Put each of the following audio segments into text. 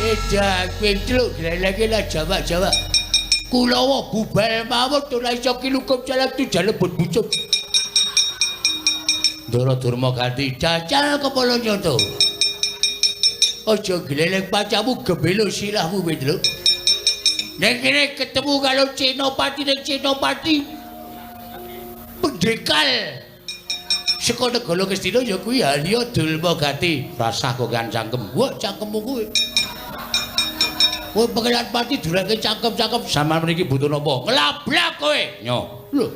Edan Petruk gleleke lah Jawa-Jawa. Kulawa bubal mawon ora iso kilukup jalan tu jalebut bucuk. Ndara Durma ganti cacal kepala nyoto. Aja gleleng pacamu gebelo silahmu Petruk. Nek kene ketemu karo Senopati ning Senopati pendekal saka negara Ngastina ya kuwi Arya Durma Gati. Rasah kok kan cangkem. Wah, cangkemmu kuwi. Kowe pengelan pati durake cangkem-cangkem sampean mriki butuh napa? Nglablak kowe. Nyo. Lho.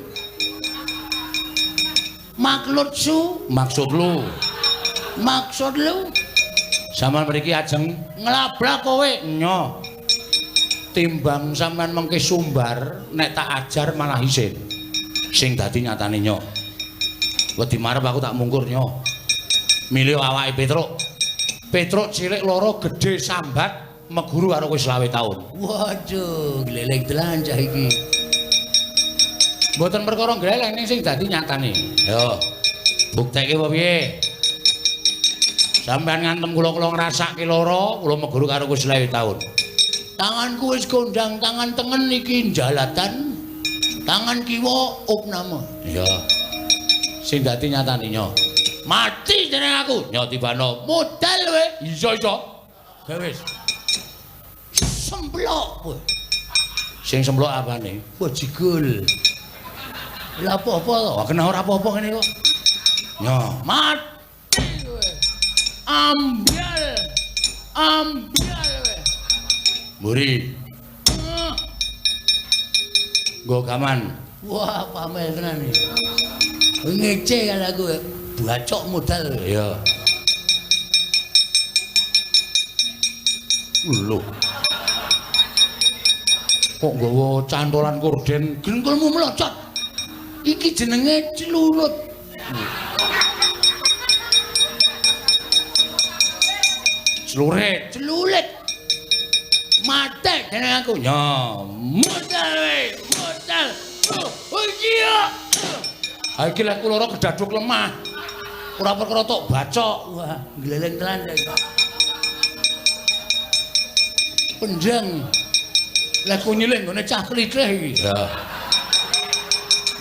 Maksud su, maksud lu. Maksud lu sampean mriki ajeng nglablak kowe. Nyo. Timbang sampean mengke sumbar nek tak ajar malah isin. Sing dadi nyatane nyo. Wedi marep aku tak mungkur nyo. Milih awake Petruk. Petruk cilik loro gedhe sambat meguru karo kowe 25 taun. Waduh, gleleng tenan cah iki. Mboten perkara gleleng ning sing dadi nyatane. Yo. Buktekke apa piye? Sampeyan ngantem kula kula ngrasake lara, kula meguru karo kowe 25 taun. Tanganku wis kondang, tangan tengen iki jalatan, tangan kiwa opname. Iya. Sing dadi nyatane nyo. Mati jeneng aku. Nyo tibano. Modal kowe. Iso iso. Gawe wis. Semplok kowe. Sing semplok apane? Bajigul. Lah apa-apa to? Wah, kena ora apa-apa ngene kok. Nyo, mati kowe. Ambyal. Ambyal kowe. Mburi. Nggo gaman. Wah, pamel tenan iki. Ngece kan aku. Bacok modal. Iya. Lho. Kok nggawa cantolan korden gengkulmu melocot. Iki jenenge celurut. Celurit, celulit. Mate jeneng aku. Ya, modal we, modal. Oh iya. Ha iki lek kula kedaduk lemah. Ora perkara tok bacok. Wah, gleleng tenan. Penjang. Lek ku nyilih nggone cah klithih iki. Ya.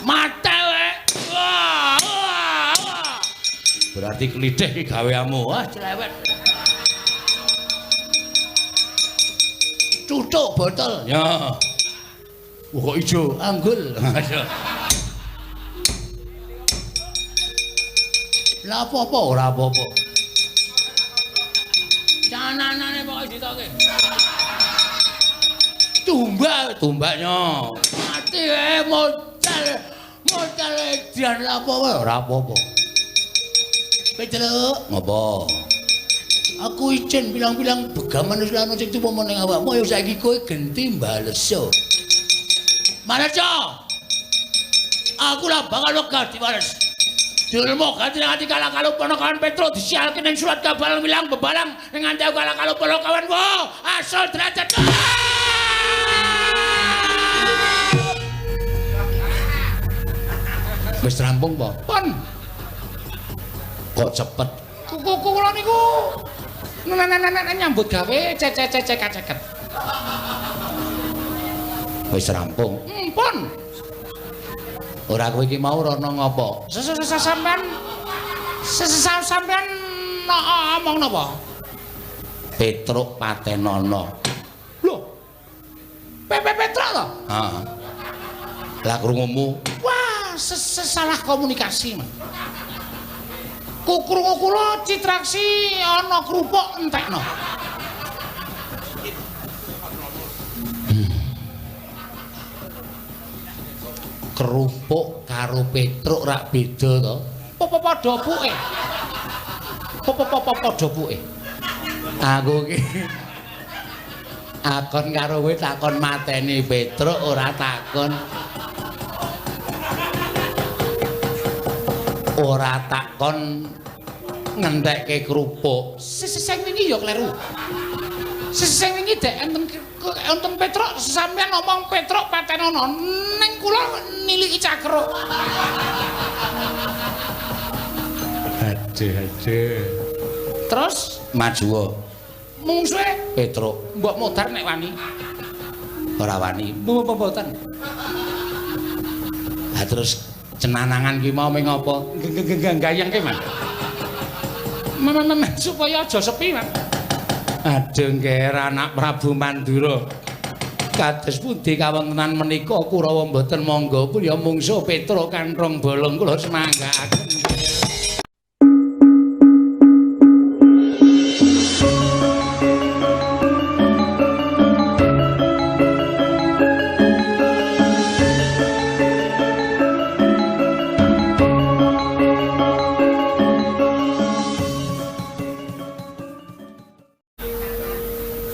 Mate we. Wah, wah, wah. Berarti klithih iki gaweanmu. Wah, celewet. Cucuk botol. Ya. Wah, kok ijo anggul. Lah apa-apa ora apa-apa. Cananane pokoke ditoke. Tumbak, tumbaknya. Mati modal. Modal edian lah apa-apa ora apa-apa. Petruk, ngopo? Aku izin bilang-bilang begaman wis lan sing tuwa ning awakmu ya saiki kowe genti baleso. Maleso. Aku lah bakal wegah diwales. Dilmo ganti ati kalah kalau ponokawan Petruk disialke ning surat kabar wilang bebalang ning nganti aku kalah kalau ponokawan wo asal derajat. Wis rampung po? Pon. Kok cepet? Kuku kula niku nenek-nenek nyambut gawe cecek-cecek. Wis rampung. Pon. Ora kowe iki mau rono ngopo? Sampean sampean omong napa? Petruk patenono. Lho. Petruk to? Heeh. Lah krungumu. Wah, salah komunikasi, Mas. Krungu kula citraksi ana kerupuk entekno. Kerupuk karo Petruk rak beda to? Apa padha puke? Apa padha puke? Aku iki akon karo kowe takon mateni Petruk ora takon. Ora takon ngentekke kerupuk. Sing wingi ya kleru. Sing wingi dek enten Petruk sampeyan ngomong Petruk patenono ning kula niliki cakruk. Aduh aduh. Terus maju. Mungsuhe Petruk. Mbok modar nek wani. Ora wani. Mboten. Ha terus cenanangan ki mau ming apa? Gayengke, Mas. Mem supaya aja sepi, Mas. Aduh, ngger anak Prabu Mandura. Kados pundi kawontenan menika Kurawa mboten mangga ya mungsuh Petruk kanthong bolong kula semanggaaken.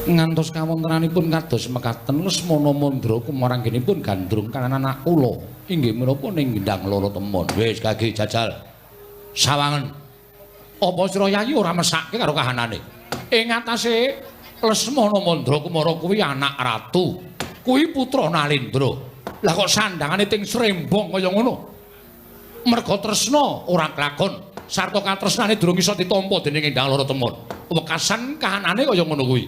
Ngantos kawontenanipun kados mekaten Lesmana Mandra kumaranggenipun gandrung kaliyan anak kula inggih menapa ning Gendang Loro Temon. Wis kage jajal sawangen. Apa sira yayi ora mesake karo kahanane? Ing atase Lesmana Mandra Kumara kuwi anak ratu, kuwi putra Nalendra. Lah kok sandangane ting srembong kaya ngono? Merga tresna ora klakon sarta katresnane durung iso ditampa dening Endang Loro Temon. Wekasan kahanane kaya ngono kuwi.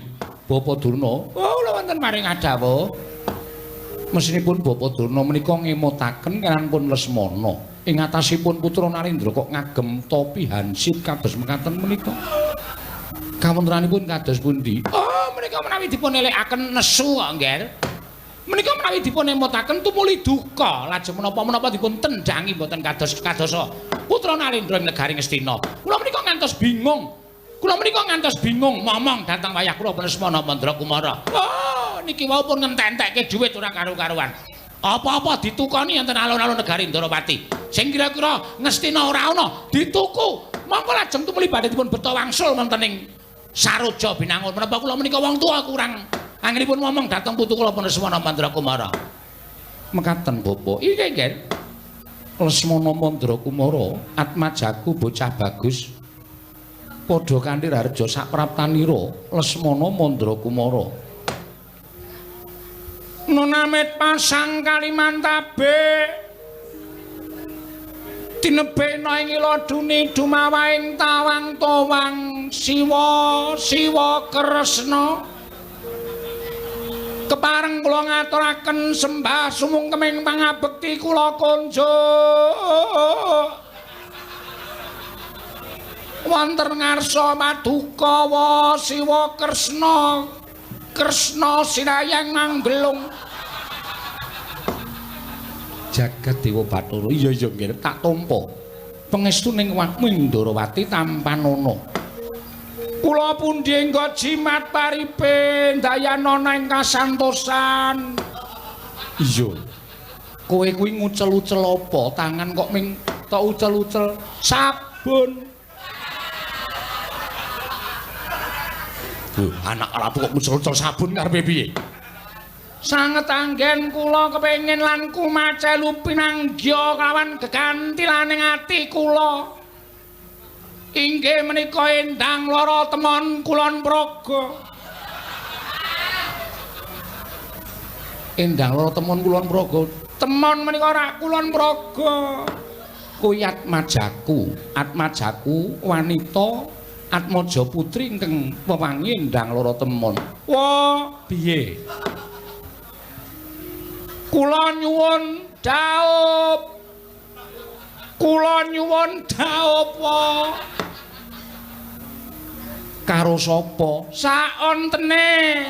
Bapak Durna, oh kula wonten paring adawuh. Mesinipun Bapak Durna menika ngemutaken kaliyan pun Lesmana. Ing atasipun putra Narendra kok ngagem topi hansip kados mekaten menika. Kawontenanipun kados pundi? Oh, menika menawi dipun elekaken nesu kok, Ngger. Menika menawi dipun emutaken tumuli duka, lajeng menapa-menapa dipun tendhangi mboten kados kadosa putra Narendra ing negari Ngastina. Kula menika ngantos bingung. Kula menika ngantos bingung momong dhateng wayah kula Lesmana Mandra Kumara. Oh, niki wau pun ngentek-entekke dhuwit ora karu-karuan. Apa-apa ditukoni enten alun-alun negari Ndorowati. Sing kira-kira Ngastina ora ana, dituku. Mongko lajeng tumuli badhe dipun beto wangsul wonten ing Saroja Binangun. Menapa kula menika wong tuwa kurang anggenipun momong dhateng putu kula Lesmana Mandra Kumara. Mekaten Bapak. Iki nggih. Lesmana Mandra Kumara, atmajaku bocah bagus. Padha kanthi raharja sapraptanira Lesmana Mandra Kumara. Nunamit pasang Kalimantabe tinebena ing iladune dumawaing tawang towang siwa siwa kresna. Kepareng kula ngaturaken sembah sumungkeming pangabekti kula konjuk wonten ngarsa paduka wa Siwa Kresna Kresna sinayang manggelung jagat dewa Bathara. Iya iya nggih tak tampa pangestu ning wakmu Ndorowati tampanana. Kula pundi engga jimat paripe ndayanana ing kasantosan. Iya kowe kuwi ngucel-ucel apa tangan kok ming tok ucel-ucel sabun. Anak ratu kok ngucel-ucel sabun karepe piye? Sanget anggen kula kepengin lan kumacelu pinanggya kawan gegantilaning ati kula. Inggih menika Endang Lara Temon Kulon Progo. Endang Lara Temon Kulon Progo. Temon menika ora Kulon Progo. Kuwi atmajaku, atmajaku wanita Atmaja putri ingkang wewangi Endang Lara Temon. Wah, piye? Kula nyuwun dhaup. Kula nyuwun dhaup wa. Karo sapa? Saontene.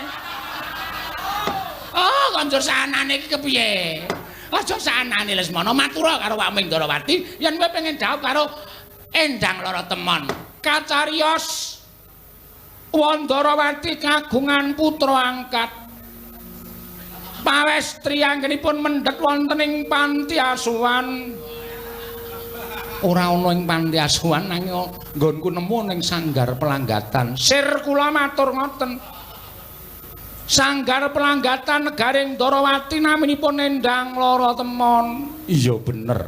Oh, konjur sanane iki kepiye? Aja sanane Lesmana matura karo Wak Ndorowati yen kowe pengen dhaup karo Endang Lara Temon. Kacariyos Wandarawati kagungan putra angkat. Pawestri anggenipun mendhet wonten ing panti asuhan. Ora ana ing panti asuhan nanging nggonku nemu ning sanggar pelanggatan. Sir kula matur ngoten. Sanggar pelanggatan negaring Ndorowati naminipun Endang Lara Temon. Iya bener.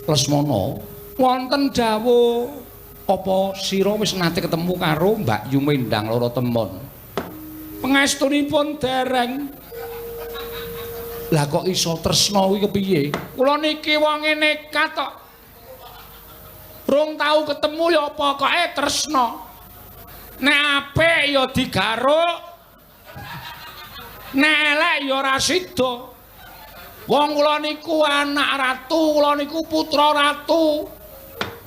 Lesmana wonten dawuh apa sira wis nate ketemu karo Mbak Yu Endang Lara Temon? Pangestunipun dereng. Lah kok iso tresna kuwi kepiye? Kula niki wonge nekat kok. Rung tau ketemu ya pokoke tresna. Nek apik ya digaruk. Nek elek ya ora sida. Wong kula niku anak ratu, kula niku putra ratu.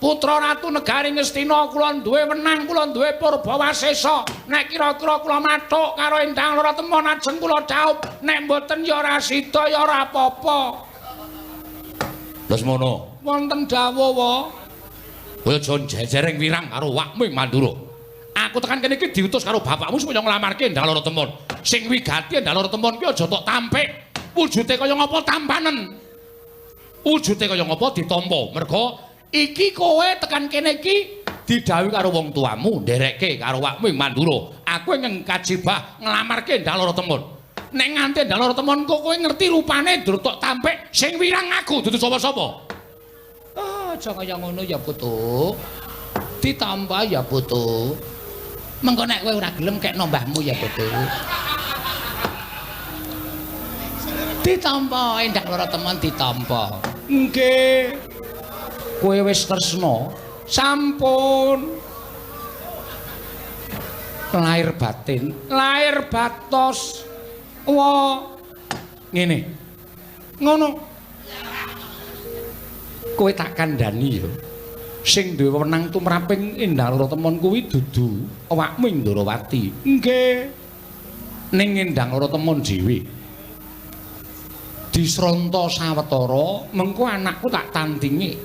Putra ratu negari Ngastina, kula duwe wenang, kula duwe purbawasesa. Nek kira-kira kula mathuk karo Endang Loro Temon ajeng kula dhaup, nek mboten ya ora sida ya ora apa-apa. Lesmana, wonten dawuh wa. Kowe aja jejereng wirang karo wakmu ing Mandura. Aku tekan kene iki diutus karo bapakmu supaya nglamarke Endang Loro Temon. Sing wigati Endang Loro Temon ki aja tok tampik. Wujude kaya ngapa tampanen. Wujude kaya ngapa ditampa. Merga iki kowe tekan kene iki didhawuhi karo wong tuamu, nderekke karo wakmu ing Mandura. Aku ing kajibah nglamarke Endang Loro Temon. Nek nganti Endang Loro Temon kok kowe ngerti rupane dur tok tampik, sing wirang aku dudu sapa-sapa. Ah, aja kaya ngono ya, Putu. Ditampa ya, Putu. Mengko nek kowe ora gelem kekno mbahmu ya, Putu. Ditampa Endang Loro Temon ditampa. Nggih. Kowe wis tresna? Sampun. Lahir batin, lahir batos. Wa ngene. Ngono. Kowe tak kandhani ya. Sing duwe wewenang tumraping Endang Loro Temon kuwi dudu awakmu ing Ndorowati. Nggih. Ning Endang Loro Temon dhewe. Disronta sawetara, mengko anakku tak tandingi.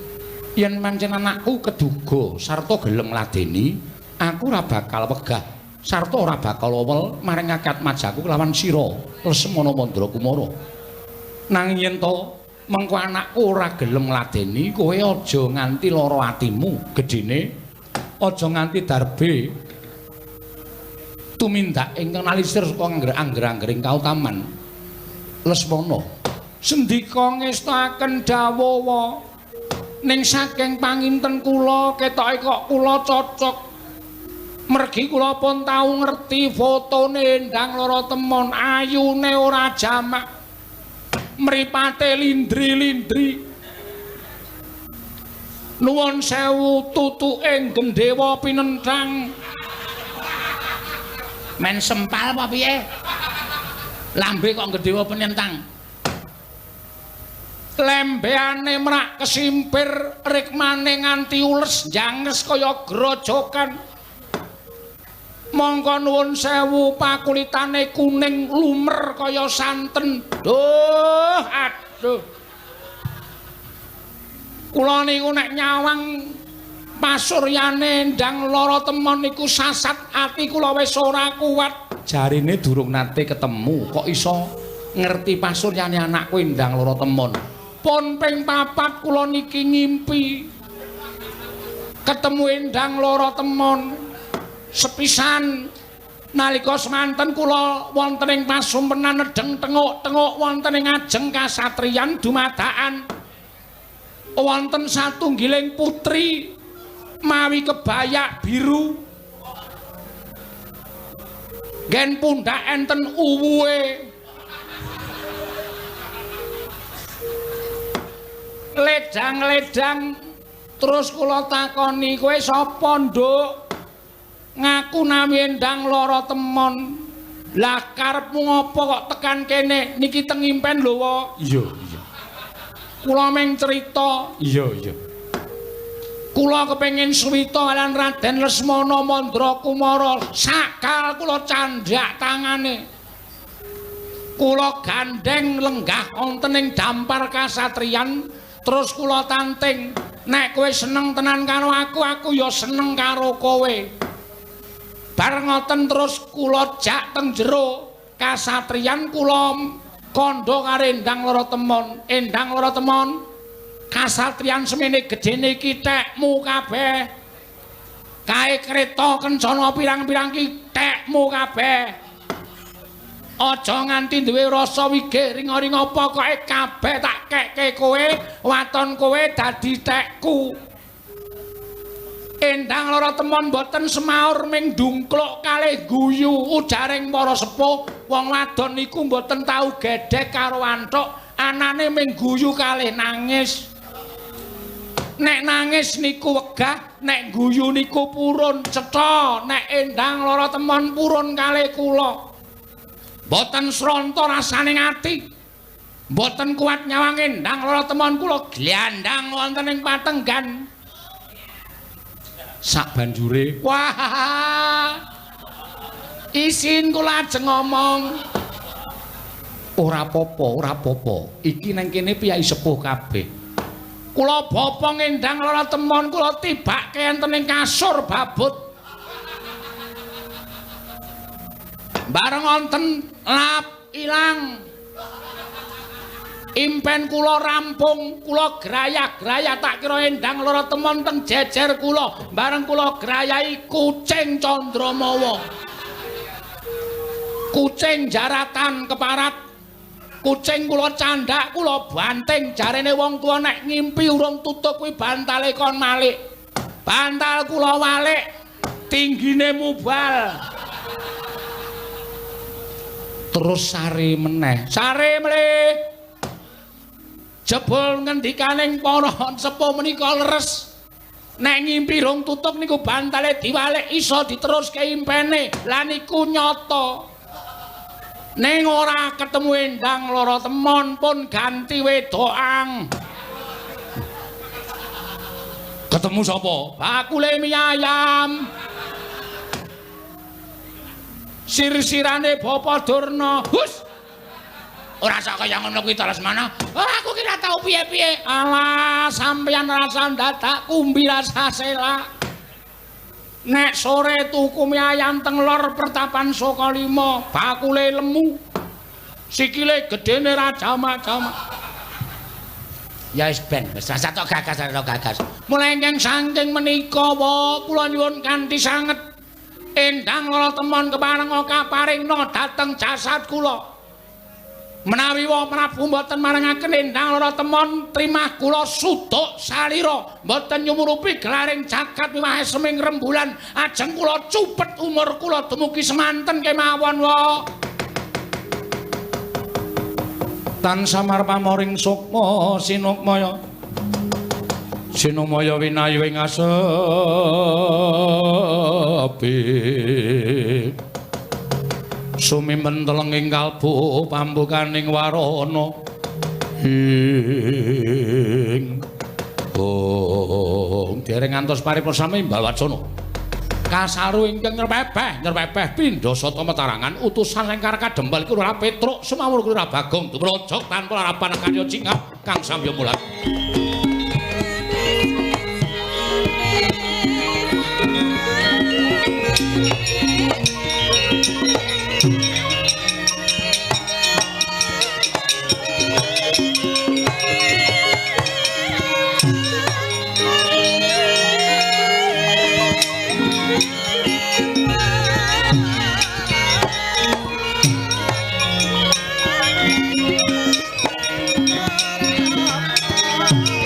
Yen pancen anakku keduga sarta gelem ngladeni, aku ora bakal wegah sarta ora bakal owel maring akad majaku kelawan sira Lesmana Mandra Kumara. Nanging yen to mengko anakku ora gelem ngladeni, kowe aja nganti lara atimu gedene, aja nganti darbe tumindak ingkang nalisir saka angger-anggering kautaman. Lesmana sendika ngestakaken dawuh. Ning saking panginten kula ketoke kok kula cocok. Mergi kula pun tau ngerti fotone Endang Loro Temon, ayune ora jamak. Mripate lindri-lindri. Nuwun sewu tutuke gendhewa pinenthang. Men sempal apa piye? Lambe kok gendhewa pinenthang. Lembeane mrak kesimpir, rikmane nganti ules njanges kaya grojokan. Mongko nuwun sewu pakulitane kuning lumer kaya santen. Duh, aduh. Kula niku nek nyawang pasuryane Endang Loro Temon niku sasat ati kula wis ora kuat. Jarine durung nate ketemu kok iso ngerti pasuryane anakku Endang Loro Temon. Pun ping papat kula niki ngimpi ketemu Endang Loro Temon. Sepisan nalika semanten kula wonten ing pasumpenan nedheng tenguk-tenguk wonten ing ajeng kasatriyan dumadakan wonten satunggiling putri mawi kebayak biru, nggen pundhak enten uwuhe. Ledang-ledang terus kula takoni, kowe sapa nduk? Ngaku nami Endang Loro Temon. Lah karepmu ngopo kok tekan kene? Niki teng impen lho, wa. Iya, iya. Kula mung crita. Iya, iya. Kula kepengin suwita kalian Raden Lesmana Mandra Kumara. Sakal kula candhak tangane. Kula gandeng lenggah wonten ing dampar kasatriyan. Terus kula tanting, nek kowe seneng tenan karo aku, aku ya seneng karo kowe. Bareng ngoten terus kula jak teng jero kasatriyan, kula kandha karo Endang Loro Temon. Endang Loro Temon, kasatriyan semene gedene iki tekmu kabeh. Kae kreta kencana pirang-pirang iki tekmu kabeh. Aja nganti duwe rasa wigih ringa-ringa, pokoke kabeh tak kekke kowe, waton kowe dadi tekku. Endang Loro Temon mboten semaur ming ndungkluk kalih guyu ujaring para sepuh. Wong wadon niku mboten tau gedhek karo antuk, anane ming guyu kalih nangis. Nek nangis niku wegah, nek guyu niku purun cetha, nek endang lara temon purun kalih kula. Mboten sronta rasane ati. Mboten kuat nyawang endang lara temon kula glandang wonten ing patenggan. Sak banjure, wah. Isin kula ajeng ngomong. Ora apa-apa, ora apa-apa. Iki nang kene piyai sepuh kabeh. Kula bapa ngendang lara temon kula tibake enten ing kasur babut. Bareng wonten lap ilang. Impen kula rampung, kula grayah-grayah tak kira endang lara temon teng jejer kula. Bareng kula grayahi kucing Candramawa. Kucing jaratan keparat. Kucing kula candhak kula banting, jarene wong tuwa nek ngimpi urung tutup kuwi bantale kon malik. Bantal kula walik, tinggine mubal. Terus sare meneh. Sare mleh. Jebul ngendikaning para sepuh menika leres. Nek ngimpi rung tutup niku bantale diwalik iso diteruske impene. Lah niku nyata. Ning ora ketemu endang lara temon pun ganti wedokan. Ketemu sapa? Bakule mie ayam. Sir-sirane Bapak Durna. Hus. Ora sak kaya ngono kuwi ta Lesmana. Oh, aku ki ora tau piye-piye. Alah, sampeyan rasa dadak kumbi rasa selak. Nek sore tuku mie ayam teng lor pertapan Sukalima, bakule lemu. Sikile gedene ra jamak-jamak. Ya wis ben, wis rasa tok gagas tok gagas. Mulai ingkang saking menika wa kula nyuwun kanthi sanget endang lara temon kepareng kaparingna dhateng jasad kula. Menawi wa Prabu mboten marengaken endang lara temon trimah kula suduk salira mboten nyumurupi gelaring jagat miwah seming rembulan ajeng kula cupet umur kula dumugi semanten kemawon wa. Tan samar pamoring sukma sinukmaya sinumaya winayu ing asepi sumimen telenging kalbu pambukaning warana ing bong dereng ngantos paripurna sami imbal wacana kasaru ingkang nyerpepeh nyerpepeh pindha sata metarangan utusan lengkar kadempel Lurah Petruk sumawur Lurah Bagong tumrojok tanpa larapan karya cingap kang samya mulat. Thank you.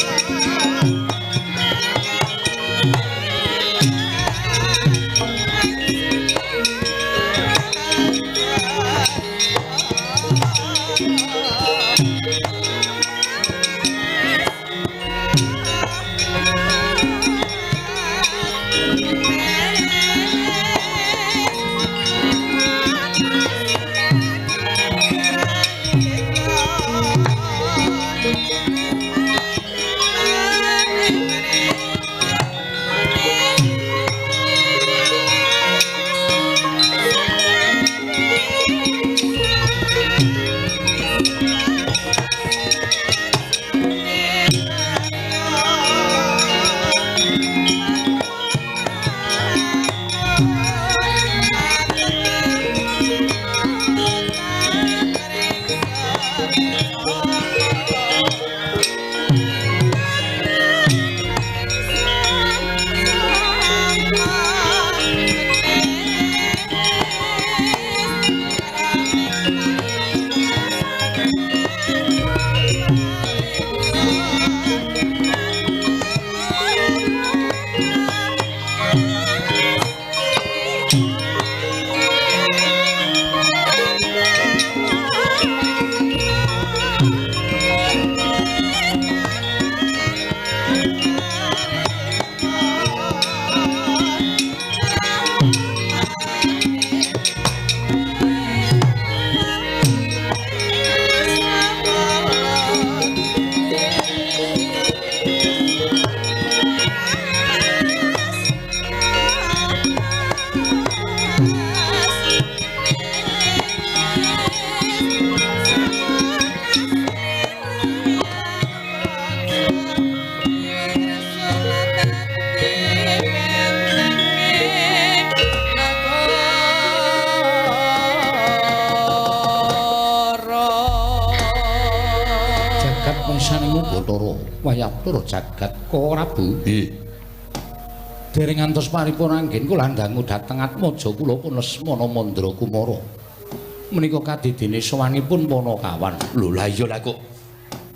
Jagat misaning Bathara wayah Bathara jagat Koko Prabu. Nggih. Dereng ngantos paripurna anggen kula dangu dhateng atmaja kula pun Lesmana Mandra Kumara. Menika kadidene sowanipun Panakawan. Lho lah iya lah kok.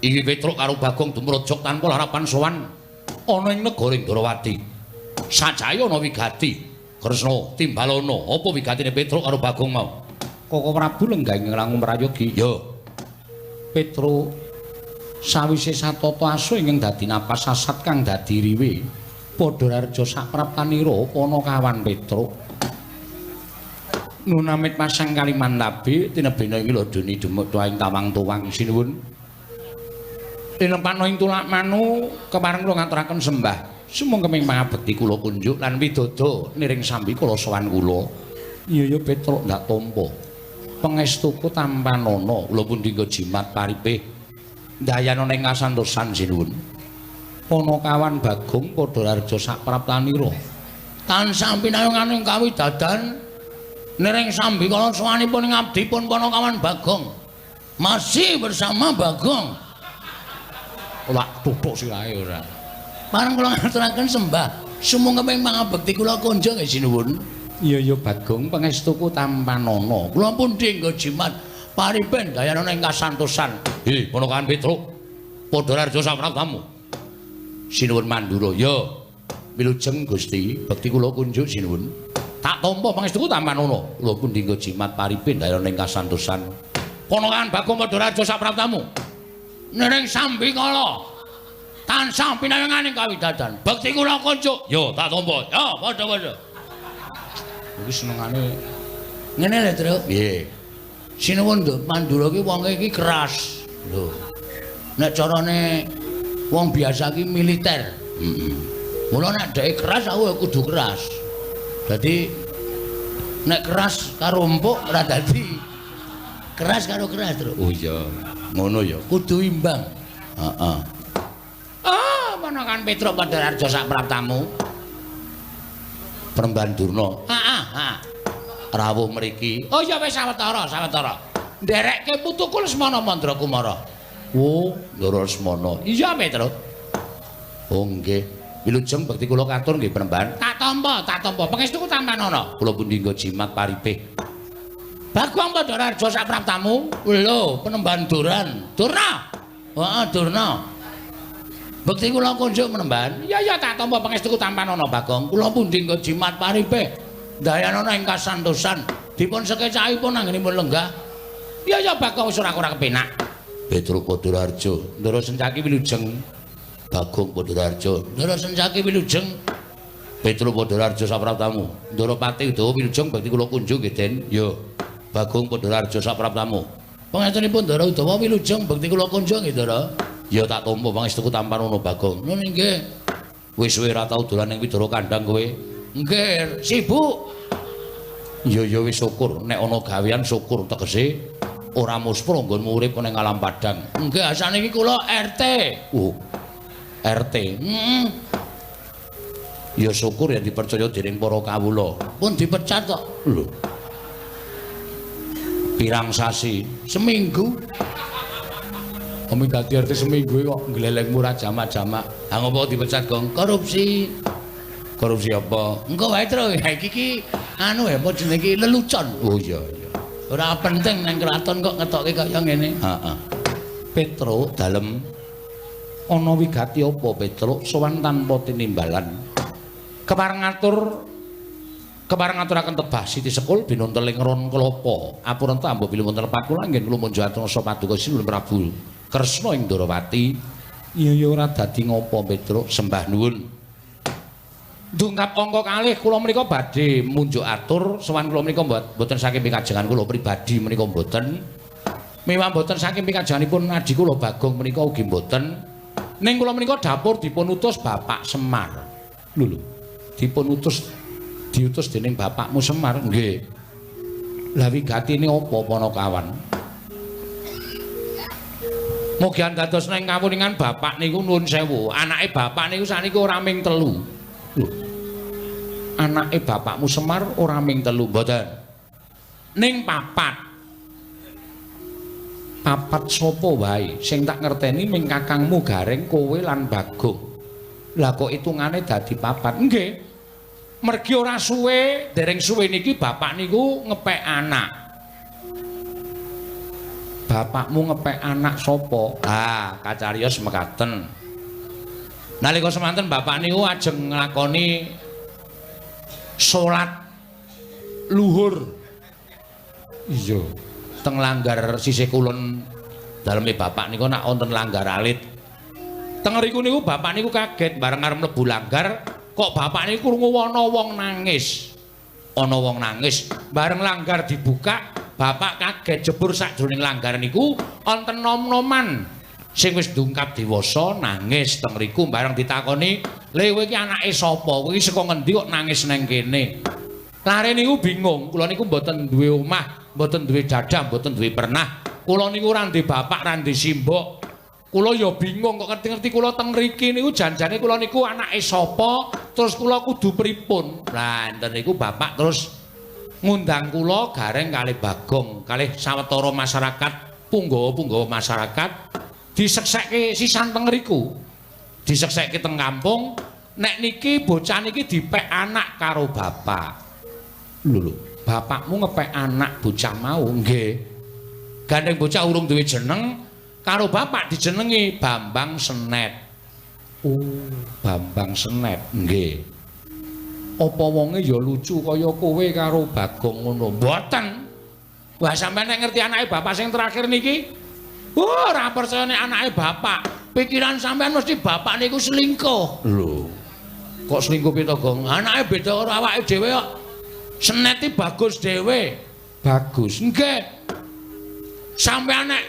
Iki Petruk karo Bagong dumrojok tanpa larapan sowan ana ing negara Ndrawati. Sajaya ana wigati. Kresna timbalana apa wigatine Petruk karo Bagong mau? Koko Prabu lenggah ing langu prayogi. Ya. Petruk sawise satata asu ingkang dadi napas sasat kang dadi riwe. Padha raja sapraptanira Panakawan Petruk. Nunamit pasang Kalimantabe tinebena ing lodoni dumedha ing tawang tuwang sinuwun. Tinempano ing tulak manu kepareng kula ngaturaken sembah. Sumangga ing pangabekti kula kunjuk lan widodo niring sambi kula sowan kula. Iya ya Petruk ndak tampa. Pangestuku tampanana kula pundi jimat paripih. Ndayana ing kasantosan sinuwun. Panakawan Bagong padha raja sapraptanira. Tansah pinayungan ing kawidadan niring sambi kala sowanipun ngabdipun Panakawan Bagong. Masih bersama Bagong. Lak tutuk sirahe ora. Pareng kula ngaturaken sembah. Sumangga ing pangabekti kula kunjung nggih sinuwun. Iya ya Bagong pangestuku tampanana. Kula pun dinggo jimat paripen dayana ing kasantosan. Hi Panakawan Petruk. Padha raja sapraptamu. Sinuwun Mandura. Ya. Wilujeng Gusti, bekti kula kunjuk sinuwun. Tak tampa pangestuku tampanana. Kula pun dinggo jimat paripen dayana ing kasantosan. Panakawan Bagong padha raja sapraptamu. Niring sambi kala tansah pinayengan ing kawidadan. Bekti kula kunjuk. Ya, tak tampa. Ya, padha-padha. Iki senengane ngene lho, Truk. Piye? Sinuwun Nduk Mandura ki wonge iki keras. Lho. Nek carane wong biasa ki militer. Heeh. Mula nek dheke keras aku ya kudu keras. Dadi nek keras karo empuk ora dadi. Keras karo keras, Truk. Oh iya. Ngono ya, kudu imbang. Heeh. Ah, Panakawan Petruk padha raja sapraptamu. Peremban Durna. Heeh, heeh. Rawuh mriki. Oh ya wis sawetara, sawetara. Nderekke putuku Lesmana Mandra Kumara. Oh, Ndara Lesmana. Iya, Petruk. Oh nggih. Wilujeng bekti kula katur nggih Peremban. Tak tampa, tak tampa. Pangestuku tampanana. Kula pundi nggo jimat paripih. Bagong padha raja sapraptamu. Lho, Penemban Duran. Durna. Heeh, Durna. Bekti kula kunjuk Penemban. Iya ya tak tampa pangestuku tampanana Bagong. Kula pundi nggo jimat paripih. Ndayanana ing kasantosan. Dipun sekecakipun anggenipun lenggah. Iya ya Bagong wis ora ora kepenak. Petruk Padha Raja. Ndara Sencaki wilujeng. Bagong Padha Raja. Ndara Sencaki wilujeng. Petruk Padha Raja sapraptamu. Ndara Pati Udawa wilujeng bekti kula kunjuk nggih Den. Ya. Bagong Padha Raja sapraptamu. Pangestunipun Ndara Udawa wilujeng bekti kula kunjuk nggih Ndara. Ya tak tampa pangestuku tampanana Bagong. Nun nggih. Wis suwe ora tau dolan ning Widara Kandang kowe. Nggih, sibuk. Ya ya wis syukur nek ana gawean syukur tegese ora muspro nggonmu urip ning alam padang. Nggih, asane iki kula RT. Oh. RT. Heeh. Ya syukur ya dipercaya dening para kawula. Pun dipecat kok. Lho. Pirang sasi? Seminggu. Kami dadi RT seminggu kok ngleleng murah jamak-jamak. Ha ngopo dipecat, Gong? Korupsi. Korupsi apa? Engko wae, Tru. Iki ki anu ya apa jenenge iki lelucon. Oh iya iya. Ora penting nang kraton kok ngetokke kaya ngene. Heeh. Petruk dalem ana wigati apa Petruk sowan tanpa tinimbalan. Kepareng ngaturaken tebah Siti Sekul binuntel ing ron klapa. Apurenta ambo bilih wonten lepat kula anggen kula munjuk atur paduka Sinuwun Prabu Kresna ing Ndrawati. Iya ya ora dadi ngopo Petruk sembah nuwun. Dungkap angka kalih kula menika badhe munjuk atur sowan kula menika mboten saking pikajengan kula pribadi menika mboten. Miwah mboten saking pikajenganipun adi kula Bagong menika ugi mboten. Ning kula menika dapur dipun utus Bapak Semar. Lho lho. Dipun utus diutus dening bapakmu Semar nggih. Lah wigatine apa Panakawan? Mugi dados nang kawuningan bapak niku nuwun sewu. Anake bapak niku sakniki ora ming telu. Lho. Anake bapakmu Semar ora ming telu mboten. Ning papat. Papat sapa wae? Sing tak ngerteni ming kakangmu Gareng, kowe lan Bagong. Lah kok hitungane dadi papat? Nggih. Mergi ora suwe, dereng suwe niki bapak niku ngepek anak. Bapakmu ngepek anak sapa? Ah, kacariyos mekaten. Nalika semanten bapak niku ajeng nglakoni salat luhur. Iya. Teng langgar sisih kulon daleme bapak niku nak wonten langgar alit. Teng riku niku bapak niku kaget bareng arep mlebu langgar kok bapak niku krungu ana wong nangis. Ana wong nangis. Bareng langgar dibuka, bapak kaget jebur sakjroning langgar niku wonten nom-noman sing wis dungkap dewasa nangis teng riku. Bareng ditakoni, "Le kowe iki anake sapa? Kowe iki saka ngendi kok nangis nang kene?" Lare niku bingung, kula niku mboten duwe omah, mboten duwe dadah, mboten duwe pernah. Kula niku ora ndek bapak, ora ndek simbok. Kula ya bingung kok ngerti-ngerti kula teng mriki niku janjane kula niku anake sapa, terus kula kudu pripun. Lah enten niku bapak terus ngundang kula Gareng kalih Bagong, kalih sawetara masyarakat, punggawa-punggawa masyarakat diseksekke sisan teng riku. Diseksekke teng kampung, nek niki bocah niki dipek anak karo bapak. Lho lho, bapakmu ngepek anak bocah mau? Nggih. Gandeng bocah urung duwe jeneng, karo bapak dijenengi Bambang Senet. Oh, Bambang Senet. Nggih. Apa wonge ya lucu kaya kowe karo Bagong ngono? Mboten. Wah, sampeyan nek ngerti anake bapak sing terakhir niki? Oh, ora percaya nek anake bapak. Pikiran sampeyan mesti bapak niku selingkuh. Lho. Kok selingkuh piye to, Gong? Anake beda karo awake dhewe kok. Senet iki bagus dhewe. Bagus. Nggih. Sampeyan nek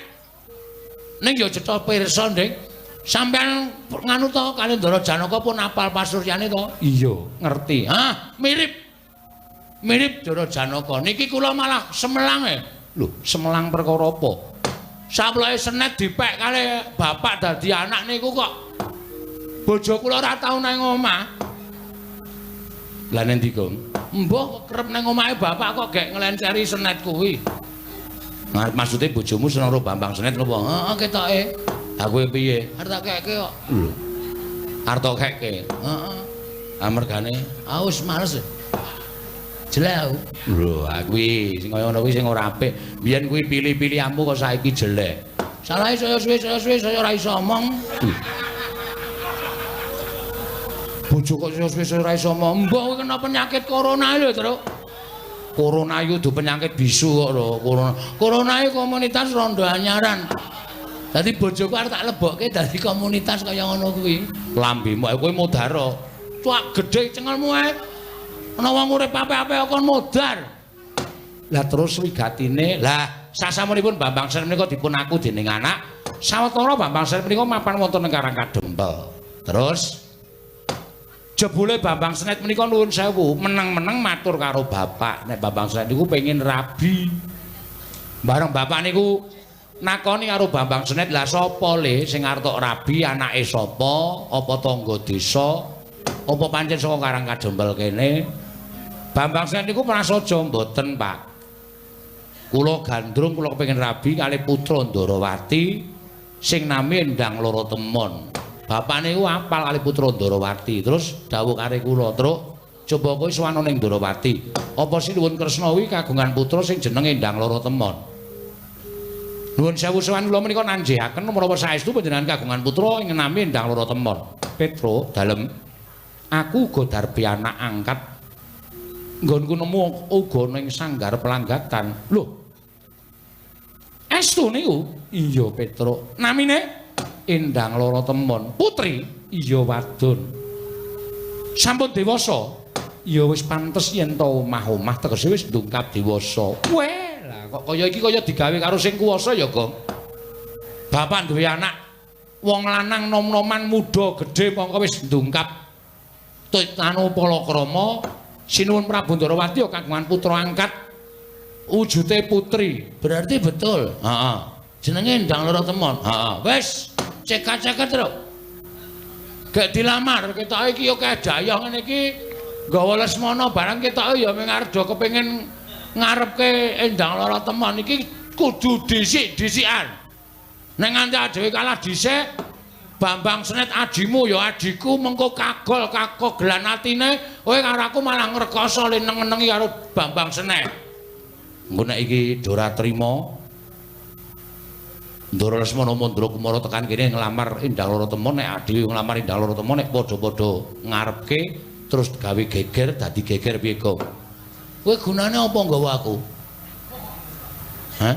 ning ya cetha pirsa, Dik. Sampeyan nganu to kali Ndara Janaka pun apal pasuryane to? Iya, ngerti. Hah, mirip. Mirip Ndara Janaka. Niki kula malah semelang e. Lho, semelang perkara apa? Saploke Senet dipek kali bapak dadi anak niku kok bojo kula ora tau nang omah. Lah nendi, Gong? Mbah kerep nang omahe bapak kok gek nglenceri Senet kuwi. Maksude bojomu seneng karo Bambang Senet napa? Heeh, ketoke. Ha kowe piye? Arep tak keke kok. Lho. Arep tak keke. Heeh. Ha mergane wis males. Jelek aku. Lho, ha kuwi sing kaya ngono kuwi sing ora apik. Biyen kuwi pilih-pilihanmu kok saiki jelek. Salahe saya suwe saya ora iso omong. Bojo kok saya suwe saya ora iso omong. Mbah kowe kena penyakit corona lho, Truk. Corona iku dudu penyakit bisu kok lho, corona. Corona iku komunitas rondo anyaran. Dadi bojoku arep tak lebokke dadi komunitas kaya ngono kuwi. Lambemu kowe modar. Cuak gedhe cengelmu ae. Ana wong urip apik-apik kon modar. Lah terus wigatine, lah sasampunipun Bambang Senet menika dipun aku dening anak, sawetara Bambang Senet menika mapan wonten ing Karang Kadempel. Terus jebule Bambang Senet menika nuwun sewu, meneng-meneng matur karo bapak, nek Bambang Senet niku pengin rabi. Bareng bapak niku nakoni karo Bambang Senet, lah sapa le sing arep tok rabi, anake sapa, apa tangga desa, apa pancen saka Karang Kadempel kene? Bambang Senet niku prasaja mboten, Pak. Kula gandrung kula kepengin rabi kalih putra Ndarawati sing nami Endang Loro Temon. Bapak niku apal kalih putra Ndarawati, terus dawuh karo kula, "Truk, coba kowe sowan ning Ndarawati. Apa Sinuwun Kresna kuwi kagungan putra sing jenenge Endang Loro Temon?" Nuwun sewu sowan kula menika nanjihaken menapa saestu panjenengan kagungan putra ing nami Endang Loro Temon. Petro, dalem aku uga darbi anak angkat nggonku nemu uga ning sanggar pelanggatan. Lho. Estu niku? Iya, Petro. Namine Endang Loro Temon. Putri? Iya, wadon. Sampun dewasa? Ya wis pantes yen to omah-omah tegese wis ndungkap dewasa. Weh, lah kok kaya iki kaya digawe karo sing kuwasa ya, Gong. Bapak duwe anak wong lanang nom-noman muda gedhe mongko wis ndungkap anu palakrama. Sinuwun Prabu Ndarawati ya kagungan putra angkat wujude putri. Berarti betul. Heeh. Jenenge Endang Loro Temon. Heeh. Wis, cekat-ceket, Truk. Gek dilamar, ketoke iki ya kedayah ngene iki nggawa Lesmana barang ketoke ya mung arep do kepengin ngarepke Endang Loro Temon iki kudu dhisik-dhisikan. Nek nganti dhewe kalah dhisik, Bambang Senet ajimu ya ajiku mengko kagol kakogelan atine, kowe karo aku malah ngrekoso le neng-nengi karo Bambang Senet. Engko nek iki ora trima, Ndara Lesmana Mandra Kumara tekan kene nglamar Endang Loro Temon, nek adhewe nglamar Endang Loro Temon nek padha-padha ngarepke terus gawe geger dadi geger piye, Gong? Kowe gunane apa nggawa aku? Hah?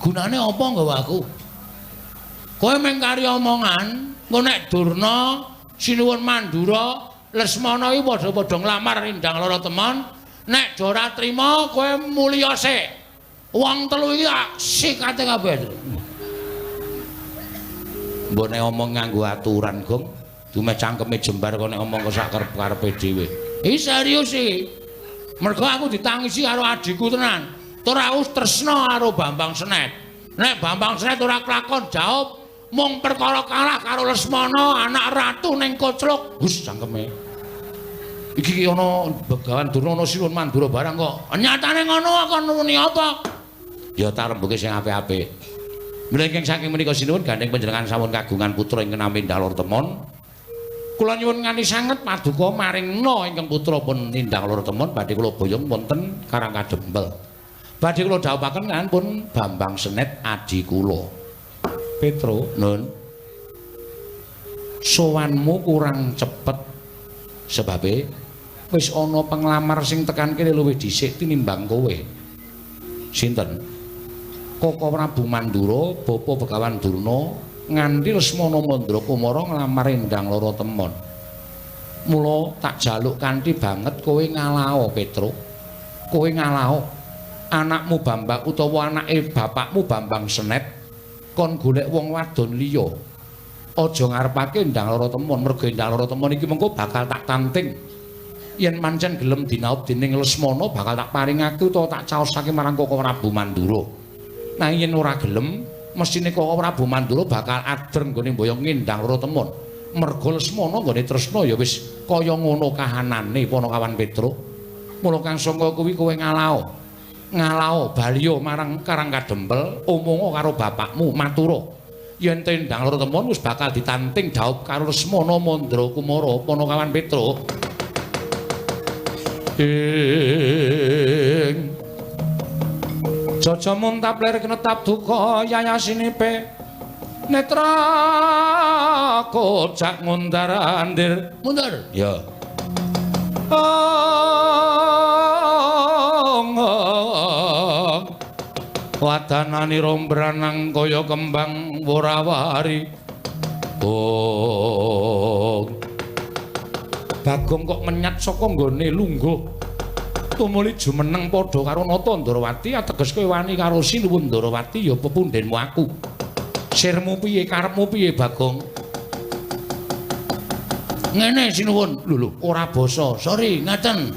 Gunane apa nggawa aku? Kowe mung kari omongan, engko nek Durna, Sinuwun Mandura, Lesmana iki padha-padha nglamar Endang Loro Temon, nek ora trima kowe mulya sik. Wong telu iki tak sikate kabeh. Mbok nek omong nganggo aturan, Gong. Dumeh cangkeme jembar kok nek omong kok sak karep-karepe dhewe. Iki serius iki. Mergo aku ditangisi karo adhiku tenan. Tur aku tresna karo Bambang Senet. Nek Bambang Senet ora kelakon jawab mung perkara kalah karo Lesmana anak ratu ning Kocluk. Hus cangkeme. Iki ki ana Begawan Durna ana Sinuwun Mandura barang kok. Nyatane ngono kok muni apa? Ya tak rembuke sing apik-apik. Mila ingkang saking menika sinuwun gandheng panjenengan sampun kagungan putra ingkang nami Endang Loro Temon. Kula nyuwun nganti sanget paduka maringna ingkang putra pun Endang Loro Temon badhe kula boyong wonten Karang Kadempel. Badhe kula dhawuhaken kan pun Bambang Senet adi kula. Petro, Nun. Sowanmu kurang cepet sebabe wis ana penglamar sing tekan kene luwih dhisik tinimbang kowe. Sinten? Koko Prabu Mandura, Bapa Begawan Durna nganti Lesmana Mandra Kumara nglamar Endang Loro Temon. Mula tak jaluk kanthi banget kowe ngalao, Petro. Kowe ngalao anakmu Bambang utawa anake bapakmu Bambang Senet kon golek wong wadon liya. Aja ngarepake Endang Loro Temon, mergo Endang Loro Temon iki mengko bakal tak tanting. Yen pancen gelem dinaup dening Lesmana bakal tak paringake utawa tak caosake marang Koko Prabu Mandura. Nah yen ora gelem, mesthine Koko Prabu Mandura bakal ader nggone mboyong Endang Loro Temon. Mergo Lesmana nggone tresna ya wis kaya ngono kahanane Panakawan Petruk. Mula kang sangka kuwi kowe ngalao. Ngalao baliya marang Karang Kadempel, omonga karo bapakmu matura. Yen Endang Loro Temon wis bakal ditanting dhaup karo Lesmana Mandra Kumara Panakawan Petruk. Ing Jaja muntap lir kenetap duka yayasinipe netra kocak ngundar andir mundur ya ong wadanani rombranang kaya kembang worawari. Oh Bagong kok menyat saka nggone lungguh tumuli jumeneng padha karo Nata Ndrawati ateges kowe wani karo Sinuwun Ndrawati ya pepundhenmu aku. Sirmu piye karepmu piye Bagong? Ngene Sinuwun. Lho lho ora basa. Sorry ngaten.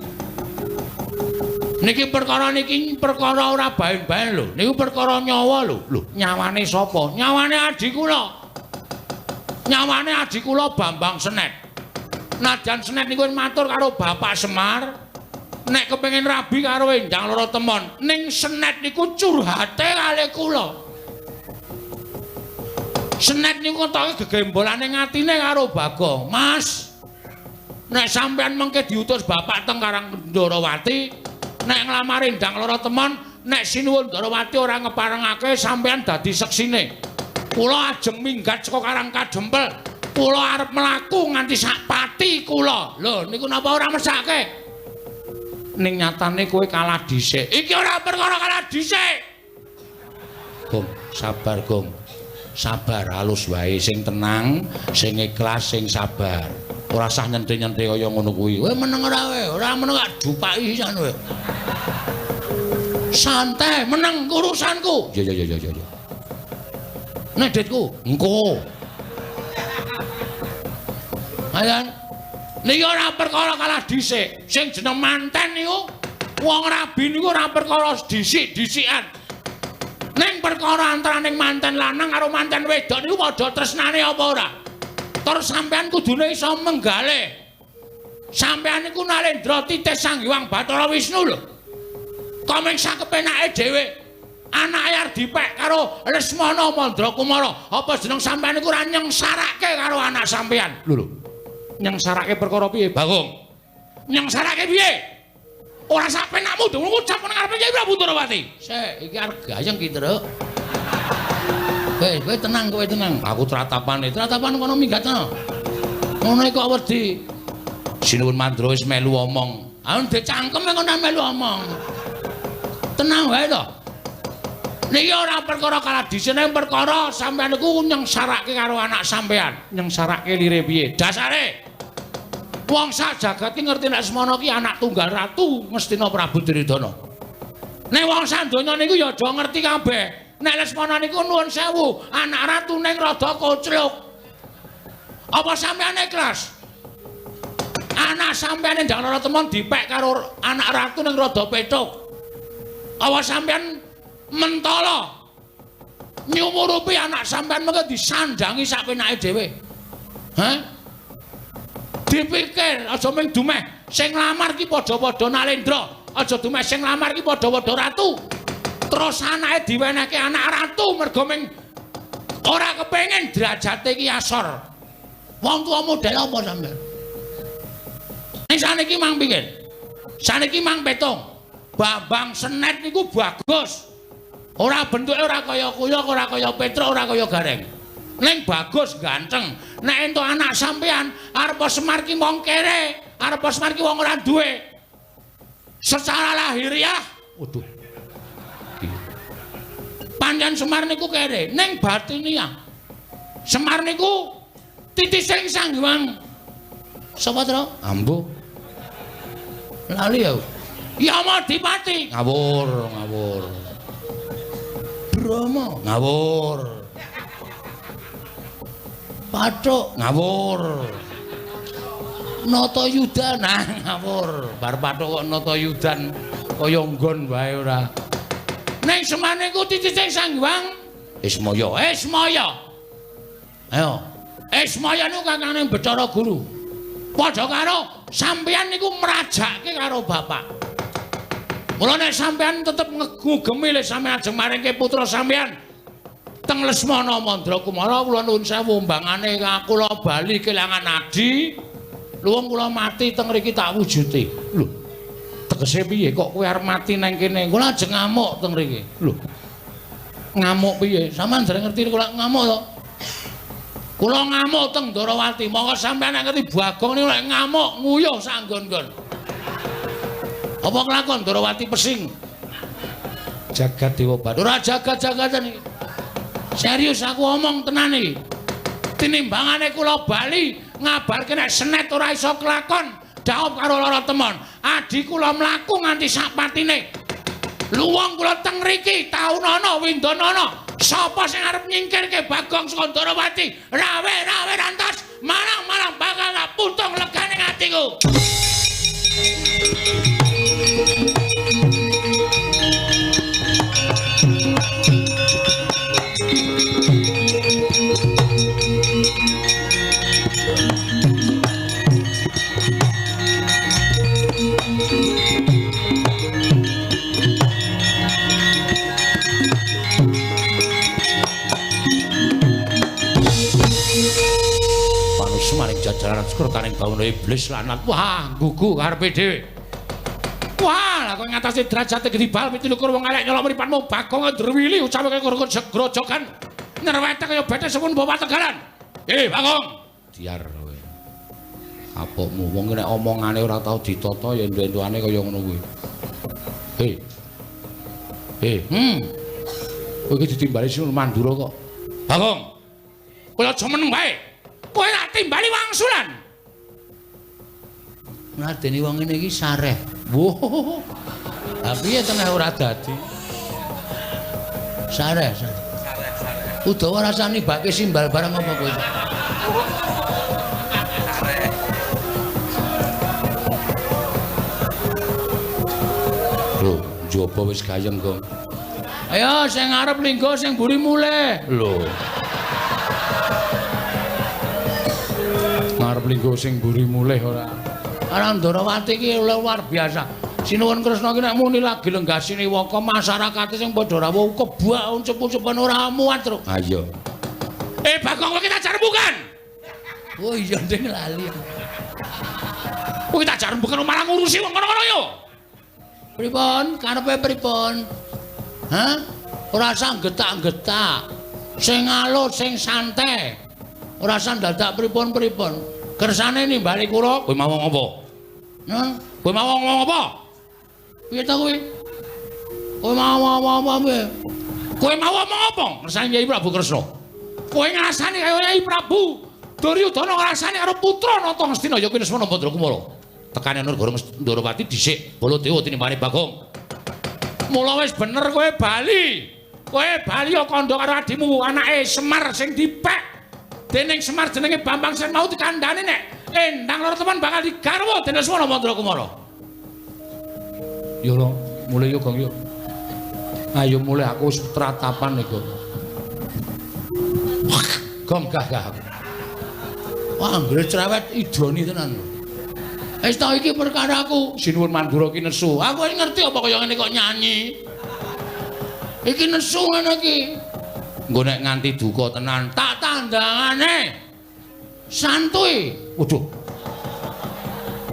Niki perkara niki perkara ora baen-baen lho. Niku perkara nyawa lho. Lho nyawane sapa? Nyawane adhi kula. Nyawane adhi kula Bambang Senet. Najan Senet niku matur karo Bapak Semar nek kepengin rabi karo Endang Loro Temon, ning Senet niku curhate kalih kula. Senet niku ketoke gegembolane ngatine karo Bagong. Mas, nek sampean mengke diutus bapak teng Karang Ndrawati, nek nglamar Endang Loro Temon, nek Sinuwun Ndrawati ora ngeparengake sampean dadi seksine. Kula ajeng minggat saka Karang Kadempel. Kula arep mlaku nganti sak pati kula. Lho niku napa ora mesake? Ning nyatane kowe kalah dhisik. Iki ora perkara kalah dhisik. Gong, sabar Gong. Sabar halus wae, sing tenang, sing ikhlas, sing sabar. Ora usah nyente-nyente kaya ngono kuwi. Kowe meneng ora kowe? Ora meneng gak dupaki sisan kowe. Santai, meneng urusanku. Ya ya ya ya ya. Nek ditku, engko. Ayan. Niki ora perkara kalah dhisik. Sing jeneng manten niku wong rabi niku ora perkara dhisik-dhisikan. Ning perkara antaraning manten lanang karo manten wedok niku padha tresnane apa ora? Tur sampean kudune iso menggalih. Sampean niku Nalendra titih Sang Hyang Bathara Wisnu lho. Kok mung sakepenake dhewe. Anake arep dipek karo Lesmana Mandrakumara. Apa jeneng sampean iku ora nyengsarake karo anak sampean? Lho lho. Nyengsarake perkara piye, Bagong? Nyengsarake piye? Ora sak penakmu dong ngucap nang ngarepe Kyai Prabu Ndorowati. Sik, iki arep gayeng ki, Truk. Kowe tenang, kowe tenang. Aku tratapane, tratapan kono minggat to. Ngono kok wedi. Sinuwun Mandra wis melu omong. Ah ndek cangkem kono melu omong. Tenang wae to. Niki ora perkara kaladisene, perkara sampean niku nyengsarake karo anak sampean. Nyengsarake lire piye? Dasare wong sak jagat ki ngerti nek Lesmana ki anak tunggal ratu Ngastina Prabu Duryudana. Nek wong sak donya niku ya aja ngerti kabeh. Nek Lesmana niku nuwun sewu, anak ratu ning rada kocluk. Apa sampean ikhlas? Anak sampean ndang lara temon dipek karo anak ratu ning rada petuk. Apa sampean mentala nyumurupi anak sampean mengko disandangi sak penake dhewe? Hah? Dipikir aja mung dumeh sing nglamar ki padha-padha Nalendra, aja dumeh sing nglamar ki padha-padha ratu. Terus anake diwenehke anak ratu mergo mung ora kepengin derajate ki asor. Wong tuwa model apa sampean? Ning saniki mang pikir. Saniki mang petung. Bambang Senet niku bagus. Ora bentuke ora kaya kuyok, ora kaya Petruk, ora kaya Gareng. Ning bagus ganteng. Nek entuk anak sampean arep Semar ki wong kere, arep Semar ki wong ora duwe. Secara lahiriah, waduh. Pancen Semar niku kere, ning batiniah. Semar niku titising Sang Hyang. Sapa, Tru? Ambo. Lali ya. Yamadipati. Ngawur, ngawur. Brahma, ngawur. Pathuk, ngawur. Natayudan, nah ngawur. Bar pathuk kok Natayudan kaya nggon wae ora. Ning Semar niku titising Sang Hyang Ismaya, Ismaya. Ayo. Ismaya niku kakangane Bathara Guru. Padha karo sampeyan niku mrajake karo bapak. Mula nek sampeyan tetep ngugemi le sampeyan ajeng maringke putra sampeyan teng Lesmana Mandrakumara, kula nuwun sewu mbangane kula bali kelangan adi, luwung kula mati teng mriki tak wujuti. Lho, tegese piye kok kowe arep mati nang kene? Kula ajeng ngamuk teng mriki. Lho, ngamuk piye? Sampeyan dereng ngerti kula ngamuk to? Kula ngamuk teng Ndorowati. Monggo sampeyan nek ngerti Bagong niku nek ngamuk nguyuh sak nggon-nggon. Apa kelakon Ndorowati pesing? Jagat Dewa Bathara. Ora jagat-jagatan iki. Serius aku omong tenan iki. Tinimbangane kula bali ngabarke nek Senet ora iso kelakon, jawab karo lara temon. Adi kula mlaku nganti sak patine. Luwung kula teng mriki taunana windanana. Sapa sing arep nyingkirke Bagong saka Ndorowati? Rawe-rawe rantas, malang-malang bakal tak puntung legane atiku. Jajaran sekretaring bawana iblis lanat. Wah, gugu karepe dhewe. Wah, lah kowe ngatasi derajate gedhi bal 27 wong elek nyolok mripatmu Bagong ndrewili ucape kaya grojogan. Nyerwete kaya bete sepun bawa tegalan. Bagong. Diar kowe. Kapokmu wong nek omongane ora tau ditata ya entu-entuane kaya ngono kuwi. Kowe iki ditimbali Sinuwun Mandura kok. Bagong. Kowe aja meneng wae. Kowe tak timbali wangsulan. Ngladeni wong ngene iki sareh. Wah. Lah piye teneh ora dadi? Sareh, sareh. Sareh, sareh. Udawa rasane bake simbal barang apa kowe? Sareh. Lho, njaba wis gayeng, Gong. Ayo sing ngarep linggo sing mburi mulih. Lho. Ngarep linggo sing mburi mulih ora. Ora Ndorowati iki luar biasa. Sinuwun Kresna ki nek muni lagi lenggah siniwaka masyarakate sing padha rawuh kebak uncep-uncepan ora muat, Truk. Ha iya. Bagong kowe kita jarembukan. Oh iya nding lali. Kowe tak jarembukan malah ngurusi wong kono-kono yo. Pripun? Karepe pripun? Hah? Ora usah getak-getak. Sing alus, sing santai. Ora usah dadak pripun-pripun. Kersane nimbali kula, kowe mau ngomong apa? Hah? Kowe mau ngomong apa? Piye ta kowe? Kowe mau ngomong apa piye? Kowe mau ngomong apa? Ngersane Kyai Prabu Kresna. Kowe ngrasani kaya Kyai Prabu Duryudana ngrasani karo putra Nata Ngastina ya kuwi Lesmana Badrakumara. Tekane Negara Ndorowati dhisik Baladewa tinimbane Bagong. Mula wis bener kowe bali. Kowe bali ya kandha karo adimu anake Semar sing dipek. Dening Semar jenenge Bambang sing mau dikandhani nek endang loro temen bakal digarwa dening Lesmana Badrakumara. Yo lho, mulih yo Gong yo. Ayo mulih aku wis tratapan iki. Gong gah gah aku. Wah, anggere cerewet idoni tenan. Wis ta iki perkaraku, Sinuwun Mandura ki nesu. Aku wis ngerti apa kaya ngene kok nyanyi. Iki nesu ngene iki. Engko nek nganti duka tenan, tak tandangane. Santuy. Waduh.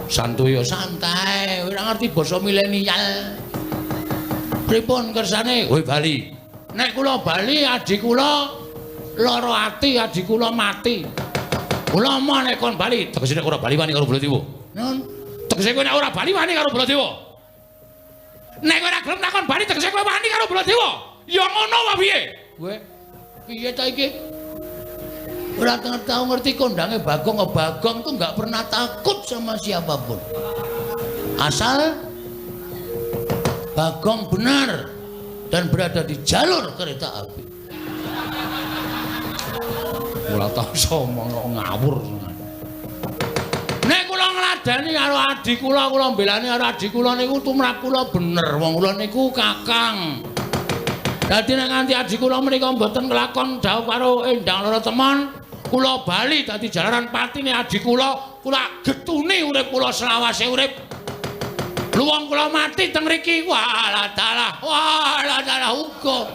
Santuy ya santai, ora ngerti basa milenial. Pripun kersane? Kowe bali. Nek kula bali adi kula lara ati, adi kula mati. Kula moh nek kon bali, tegese nek ora bali wani karo Baladewa. Nun, tegese kowe nek ora bali wani karo Baladewa. Nek kowe ora gelem takon bali tegese kowe wani karo Baladewa. Ya ngono wae piye? Kowe piye ta iki? Ora tau ngerti kondange Bagong. Bagong tuh enggak pernah takut sama siapapun. Asal Bagong benar dan berada di jalur kereta api. Ora tau omong kok ngawur. Nek kula ngladeni karo adi kula, kula mbelani karo adi kula niku tumrap kula bener. Wong kula niku kakang. Dadi nek nganti adi kula menika mboten kelakon dhawuh karo endang loro temen, kula bali dadi jalaran patine adi kula, kula getuni urip kula selawase urip. Luwung kula mati teng mriki, walah dalah, walah dalah uga.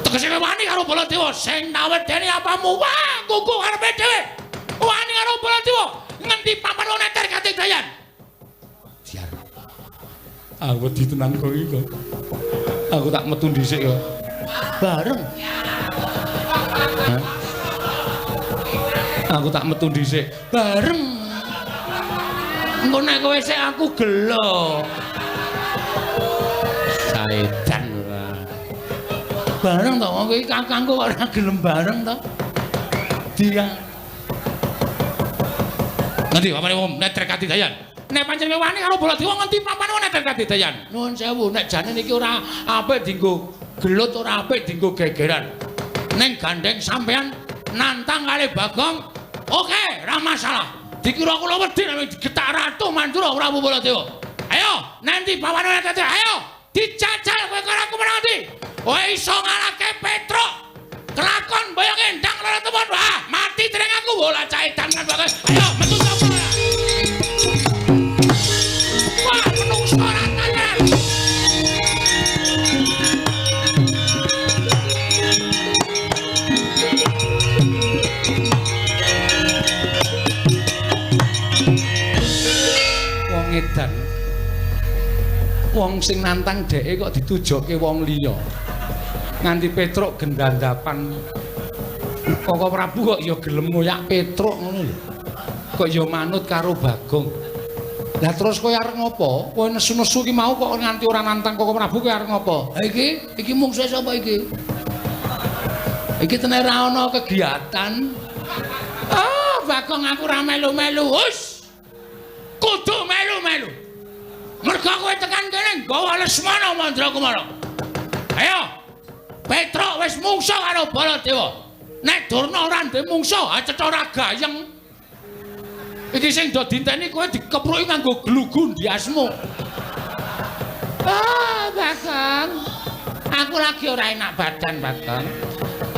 Tegese wani karo Baladewa sing nawedeni apamu, wah kuku karepe dhewe. Wani karo Baladewa, ngendi papan neter katidayan. Siar. Aku wedi tenan kok iki kok. Aku tak metu dhisik kok. Bareng. Hah? Aku tak metu dhisik. Bareng. Engko nek kowe sik aku gelo. Saedan ora. Bareng to wong iki kakangku kok ora gelem bareng to. Dia. Ngendi papane wong neter katidayan? Nek pancen wani karo Baladewa ngendi papane wong neter katidayan? Nuwun sewu, nek jane niki ora apik dienggo gelut, ora apik dienggo gegeran. Ning gandeng sampean nantang kali Bagong, oke, ora masalah. Dikira kula wedi nek digetak Ratu Mandura Prabu Baladewa. Ayo, nanti pawane neter, ayo dijajal kowe karo aku menang ndi? Kowe iso ngalahke Petruk. Kelakon boyong endang loro temon. Wah, mati dereng aku bola caitan kan bagus. Ayo metu sapa ora? Wah, menungso ora tenan. Wong edan. Wong sing nantang dheke kok ditujoke wong liya. Nganti Petruk gendandapan. Koko Prabu kok ya gelem ngoyak Petruk ngono lho. Kok ya manut karo Bagong. Lah terus kowe arep ngopo? Kowe nesu-nesu ki mau kok nganti ora nantang Koko Prabu kowe arep ngopo? Ha iki, iki mungsuhe sapa iki? Iki tenan ora ana kegiatan. Ah, Bagong aku ora melu-melu. Hus. Kudu melu-melu. Mergo kowe tekan kene nggawa Lesmana Mandrakumara. Ayo. Petruk wis mungsuh karo Baladewa. Nek Durna ora ndek mungsuh, ha cetha ora gayeng. Iki sing do dinteni kowe dikepruki nganggo glugu ndiasmu. Ah, Bagong. Aku lagi ora enak badan, Bagong.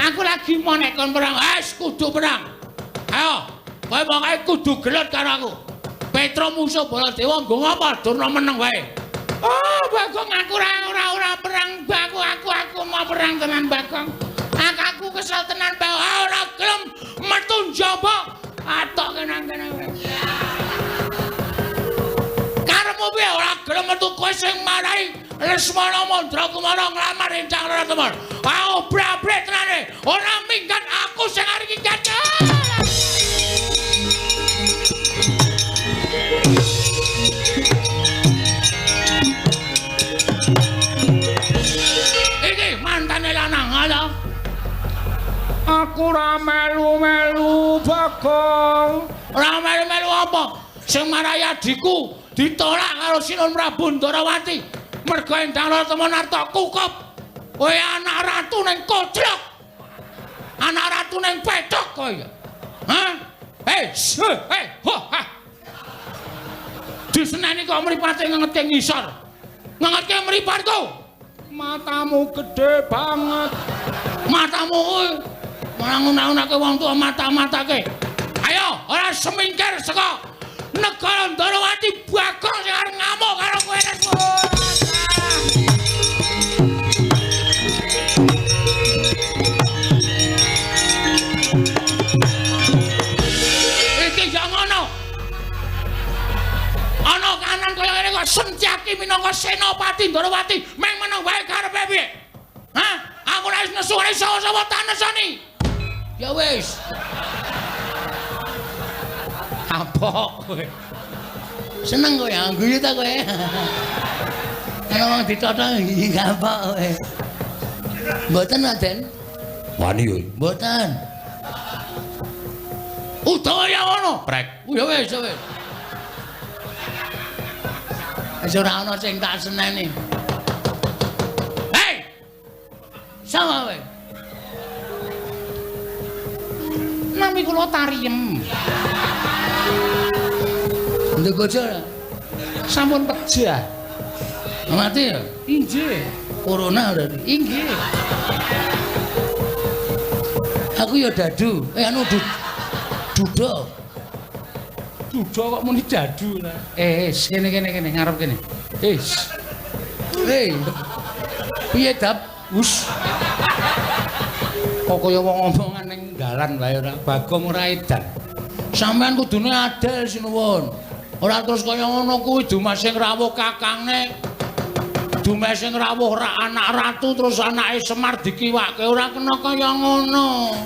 Aku lagi mau nek kon perang, wis kudu perang. Ayo, kowe pokoke kudu gelut karo aku. Petruk mungsuh Baladewa nggo ngapa Durna meneng wae. Oh, Bagong aku ora perang Bagong, aku mau perang tenan Bagong. Aku kesel tenan Bagong. Ora gelem metu njaba. Atok kenang kene. Karepmu piye ora gelem metu kowe sing marai Lesmana Mandrakumara nglamar Endang Lara Temon. Ah, obrak-abrik tenane. Ora minggat aku sing arep minggat. Iki mantane lanang ala. Aku ora melu-melu Bagong. Ora melu-melu apa? Sing marai adhiku ditolak karo Sinuwun Prabu Ndarawati. Mergo Endang Lara Temon arta kukup. Kowe anak ratu ning koclok. Anak ratu ning pethok kowe. Hah? Hei, hei, ho, ha. Diseneni kok mripate ngengetke ngisor. Ngengetke mripatku. Matamu gede banget. Matamu kuwi malah ngunah-unahke wong tuwa mata-matake. Ayo, ora semingkir saka negara Ndarawati Bagong sing arep ngamuk karo kowe. Iki ya ngono. Ana kanan kaya ngene kok Setyaki minangka Senopati Ndarawati meng meneng wae karepe piye? Hah? Aku ora wis nesu ora iso sapa tak nesoni. Ya wis. Kapok kowe. Seneng kowe guyu ta kowe. Ana wong ditotong iki kapok kowe. Mboten, Raden. Wani kowe. Mboten. Utawa ya ngono, prek. Ya wis, ya wis. Wis ora ana sing tak seneni. Hei! Sama kowe. Nami kula Tariem. Nduk bojo ora? Sampun pejah. Mati ya? Inggih. Corona berarti. Inggih. Aku ya dadu. Anu duda. Duda kok muni dadu lah. Kene kene kene ngarep kene. Hei. Piye dap? Us. Kok kaya wong omongan ning dalan wae ora Bagong ora edan. Sampeyan kudune adil sinuwun. Ora terus kaya ngono kuwi dumeh sing rawuh kakange. Dumeh sing rawuh ra anak ratu terus anake Semar dikiwake ora kena kaya ngono.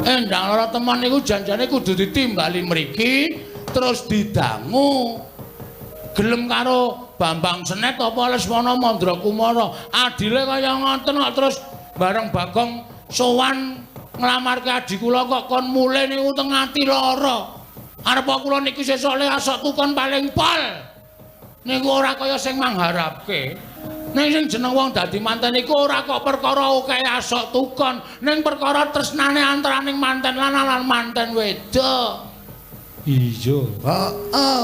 Endang Lara Temon niku janjane kudu ditimbali mriki terus didangu. Gelem karo Bambang Senet apa Lesmana Mandrakumara. Adile kaya ngoten kok terus bareng Bagong sowan nglamarke adhi kula kok kon mulih niku teng ati lara. Arep kula niki sesuk le asok tukon paling pol. Niku ora kaya sing mangharapke. Ning sing jeneng wong dadi manten iku ora kok perkara akeh asok tukon, ning perkara tresnane antaraning manten lanang lan manten wedok. Iya. Heeh.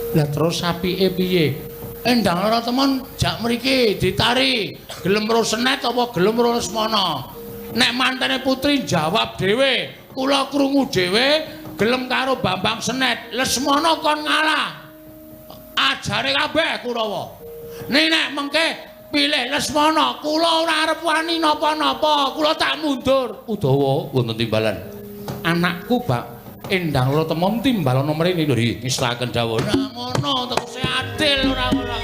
Lah terus apike piye? Endang Lara Temon jak mriki ditari, gelem ro Senet apa gelem ro Lesmana. Nek mantene putri jawab dhewe, kula krungu dhewe gelem karo Bambang Senet, Lesmana kon ngalah. Ajare kabeh Kurawa. Ning nek mengke pilih Lesmana, kula ora arep wani napa-napa, kula tak mundur. Udawa wonten timbalan. Anakku Bak Endang Lara Temon timbalana mrene lho iki ngestaken dawuh. Ora ngono, tegese adil ora ora.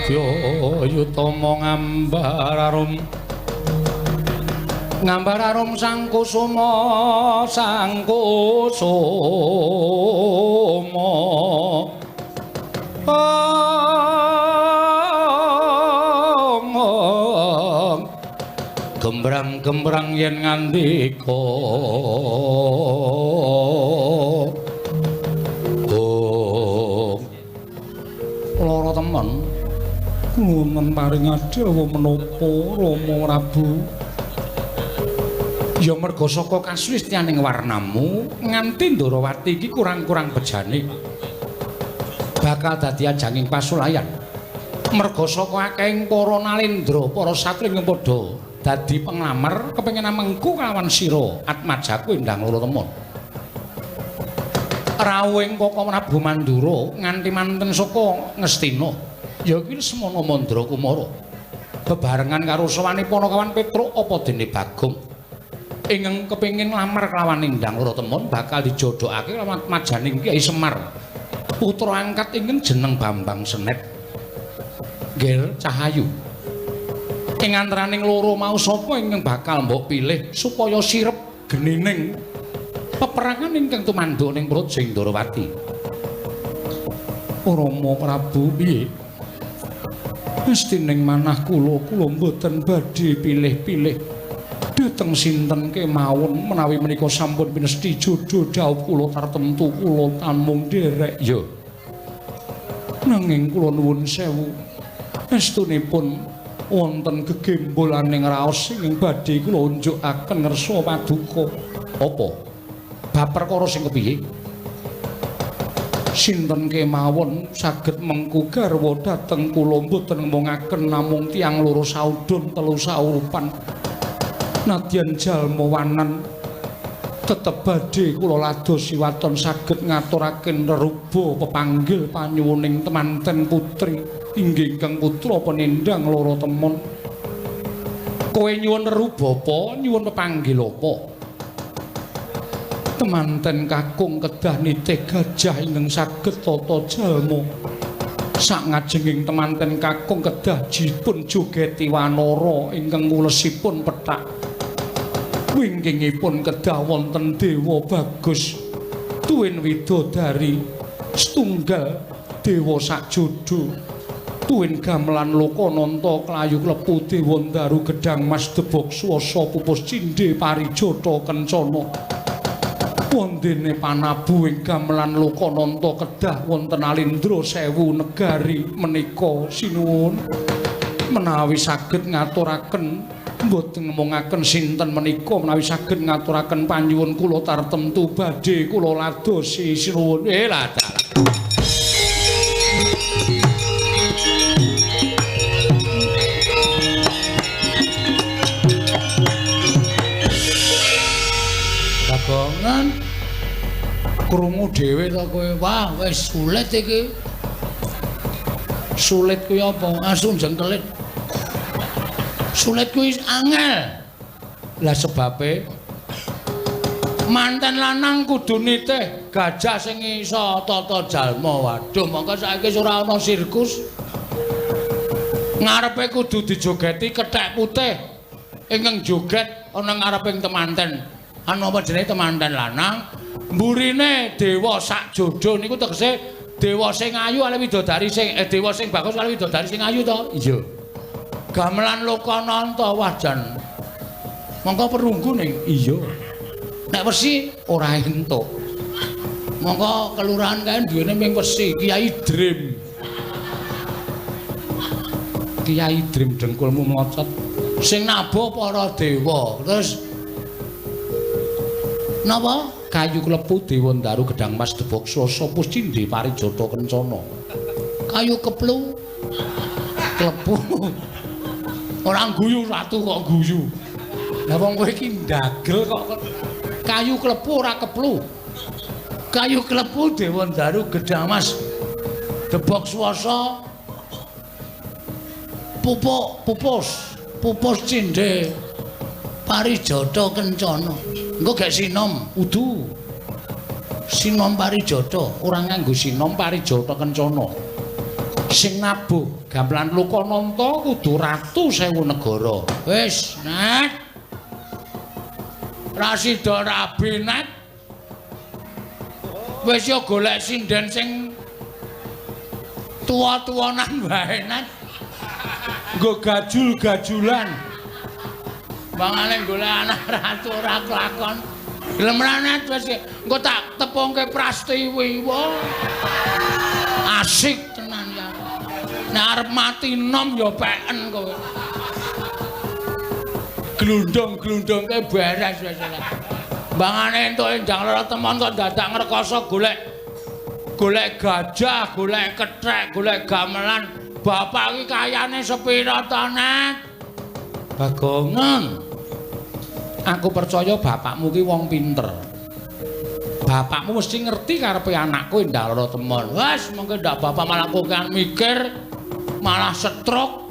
Madya yutama ngambar arum ngambar arum sang kusuma sang kusuma gembrang-gembrang yen ngandika oh lara temen Nuwun paring adhawa menapa Rama Prabu? Ya merga saka kasuwistyaning warnamu nganti Ndorowati iki kurang-kurang bejane bakal dadi ajanging pasulayan. Merga saka akehing para nalendra, para satri ingkang padha dadi penglamar kepengin amengku kalawan sira atmajaku Endang Loro Temon. Rawuhing Kaka Prabu Mandura nganti manten saka Ngastina ya kuwi Semana Mandra Kumara bebarengan karo sawane Panakawan Petruk apa dene Bagong ingkang kepengin nglamar kelawan Endang Loro Temon bakal dijodhokake kelawan majaning Kyai Semar putra angkat ingkang jeneng Bambang Senet Ger Cahayu. Ing antaraning loro mau sapa ingkang bakal mbok pilih supaya sirep genining peperangan ingkang tumanduk ning Praja Ndorowati? Rama Prabu piye? Mesti ning manah kula, kula mboten badhe pilih-pilih. Dhateng sinten kemawon menawi menika sampun pinesti jodho dhawuh kula tartemtu kula tamung nderek. Ya. Nanging kula nuwun sewu. Estunipun wonten gegembolaning raos ingkang badhe kula unjukaken ngersa paduka. Apa? Bab perkara sing kepiye? Sinten kemawon saged mengku garwa dhateng kula mboten ngomongaken namung tiyang loro saudon telu saurupan. Nadyan jalma wanan tetep badhe kula ladosi waton saged ngaturaken reruba pepanggil panyuwuning temanten putri inggih ingkang putra penendang Loro Temon. Kowe nyuwun reruba apa? Nyuwun pepanggil apa? Temanten kakung kedah nitih gajah ingkang saged tata jalma. Sakngajenging temanten kakung kedah dipun jogeti wanara ingkang ngulesipun pethak. Wingkingipun kedah wonten dewa bagus tuwin widodari setunggal dewa sakjodo tuwin gamelan lokananta klayu klepu dewa ndaru gedhang mas debok swasa pupus cindhe parijata kencana. Wondene panabu ing gamelan lokananta kedah wonten alindra sewu negari menika sinuwun. Menawi saged ngaturaken mboten ngomongaken sinten menika menawi saged ngaturaken panyuwun kula tartemtu badhe kula ladosi sinuwun. Lah dalah. Bagongan krungu dhewe to kowe. Wah, wis sulit iki. Sulit kuwi apa? Asu jengkelit. Sulit kuwi angel. Lah sebabe manten lanang kudu nitih gajah sing iso tata jalma. Waduh, mongko saiki ora ana sirkus. Ngarepe kudu dijogeti kethek putih ingkang joget ana ngareping temanten. Ana apa jenenge temanten lanang? Mburine dewa sakjodo niku tegese dewa sing ayu kali widodari sing dewa sing bagus kali widodari sing ayu to? Iya. Gamelan Lokananta wah jan. Mongko perunggu ning. Iya. Nek wesi ora entuk. Mongko kelurahan kae duwene ming wesi Kiai Dream. Kiai Dream dengkulmu mlocot. Sing nabuh para dewa. Terus napa? Kayu klepu dewa ndaru gedhang mas debok swasa pus cindhe parijata kencana. Kayu keplu klepu. Ora guyu ratu kok guyu. Lah wong kowe iki ndagel kok kayu klepu ora keplu. Kayu klepu dewa ndaru gedhang mas debok swasa pupuk pupus pupus cindhe parijata kencana. Engko gek sinom udu. Sinom parijata ora nganggo sinom parijata kencana. Sing nabuh gamelan Lokananta kudu ratu sewu negara. Wis, Nat. Ra sida rabi, Nat. Wis ya golek sinden sing tuwa-tuwanan wae, Nat. Nggo gajul-gajulan. Mangane golek anak ratu ora kelakon. Gelem ra, Nat? Wis engko tak tepungke Prastiwi. Wah. Asik tenan ya. Nek arep mati nom ya peken kowe. Glundung-glundungke beres wis ora. Mbangane entuk Endang Lara Temon kok dadak ngrekoso golek golek gajah, golek kethek, golek gamelan. Bapak iki kayane sepira to, Nat? Bagongan. Aku percaya bapakmu ki wong pinter. Bapakmu mesti ngerti karepe anakku Endang Lara Temon. Wes, mengke ndak bapak malah kokean mikir, malah stroke.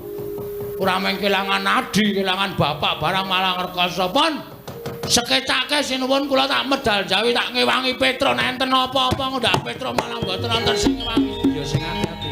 Ora mung kelangan adi, kelangan bapak barang malah ngrekoso pun. Sekecake sinuwun kula tak medal jawi tak ngewangi Petro nek enten apa-apa ndak Petro malah mboten wonten sing ngewangi. Ya sing ati-ati.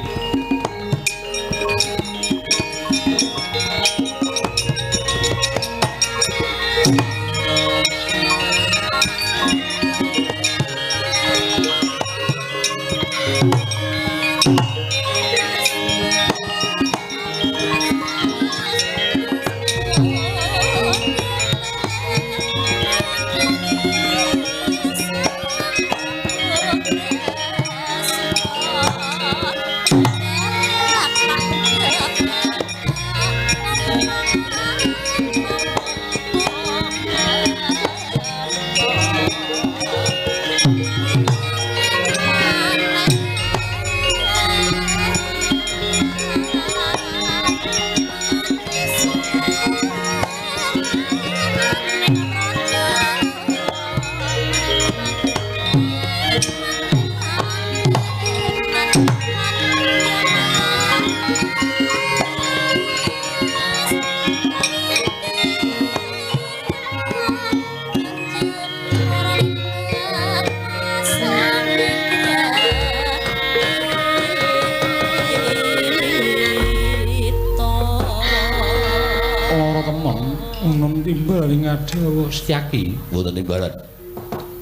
Setyaki wonten timbalan.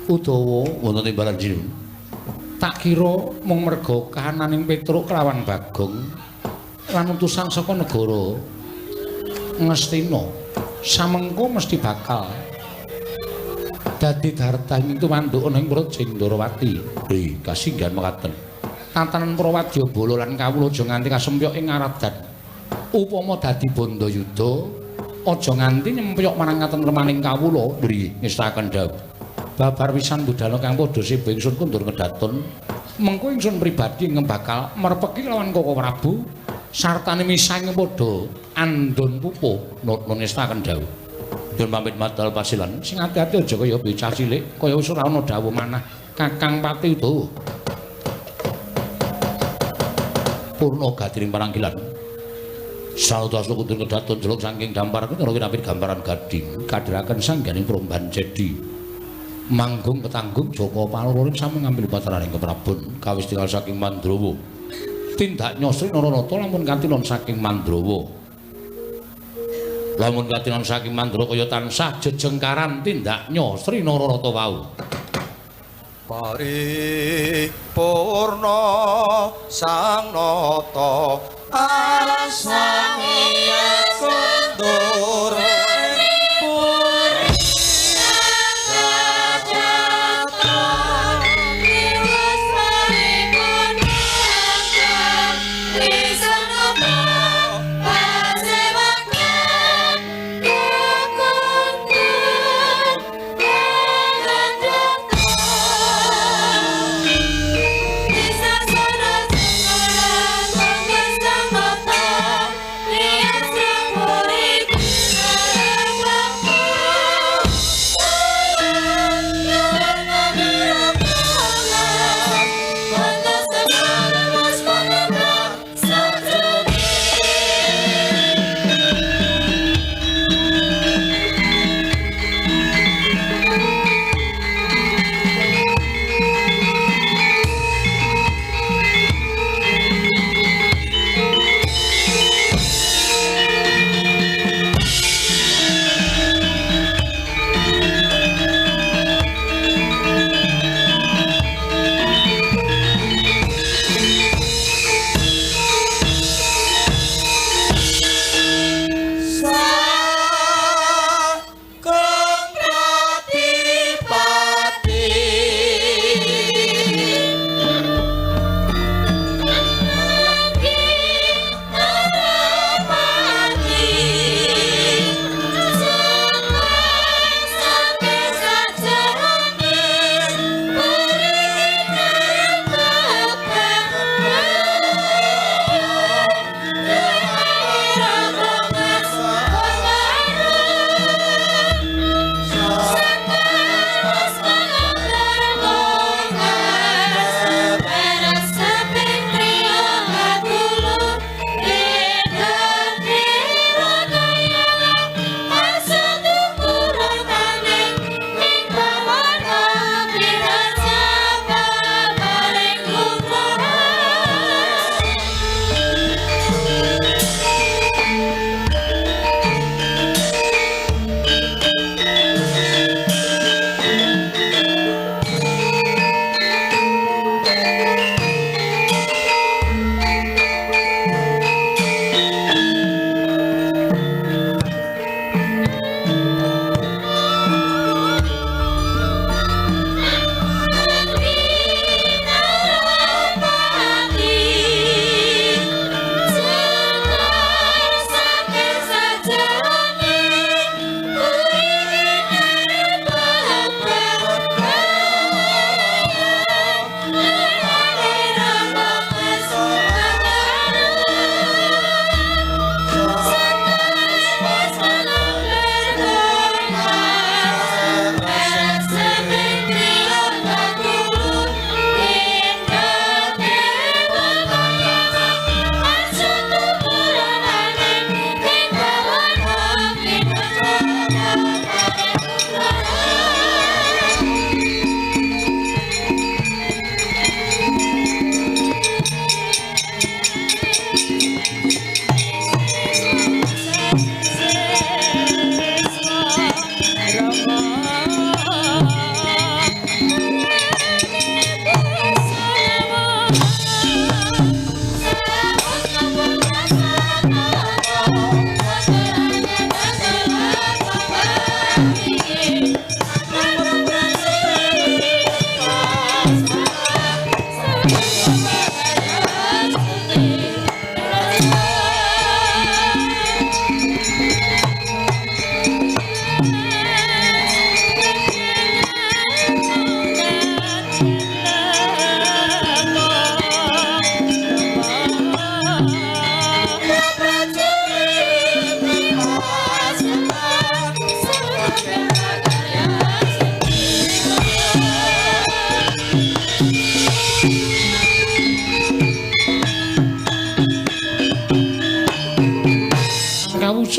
Udawa wonten timbalan jeneng. Tak kira mung merga kahananing Petruk kelawan Bagong lan utusan saka negara Ngastina samengko mesti bakal dadi dartah ing tumanduk ana ing Praja Ndrawati. Hei, kasinggihan mekaten. Tatanan Prawadyabala lan kawula aja nganti kasempyok ing aradan. Upama dadi bandayuda aja nganti nyempyok marang katentremaning kawula. Nggih, ngestaken dawuh. Babar pisan budhana kang padha seba ingsun kundur kedaton. Mengko ingsun pribadi ingkang bakal merpeki lawan Koko Prabu sartane misah ing padha andon pupuh. Nuwun ngestaken dawuh. Nyuwun pamit madal pasilan. Sing ati-ati aja kaya bocah cilik, kaya wis ora ana dawuh manah. Kakang Pati Udawa. Purna gadiring paranggilan. Salutasa kundur kedaton jeluk saking dampar kena kinapit gambaran gading kadhiraken sangganing promban cedi. Manggung ketanggung Joko Palororing sami ngambil pateraning keprabon kawis tinggal saking Mandrawa. Tindak nyosri Naranata lamun katinon saking Mandrawa. Lamun katinon saking Mandrawa kaya tansah jejengkaran tindak nyosri Naranata wau. Paripurna sang nata asami kundur Yeah.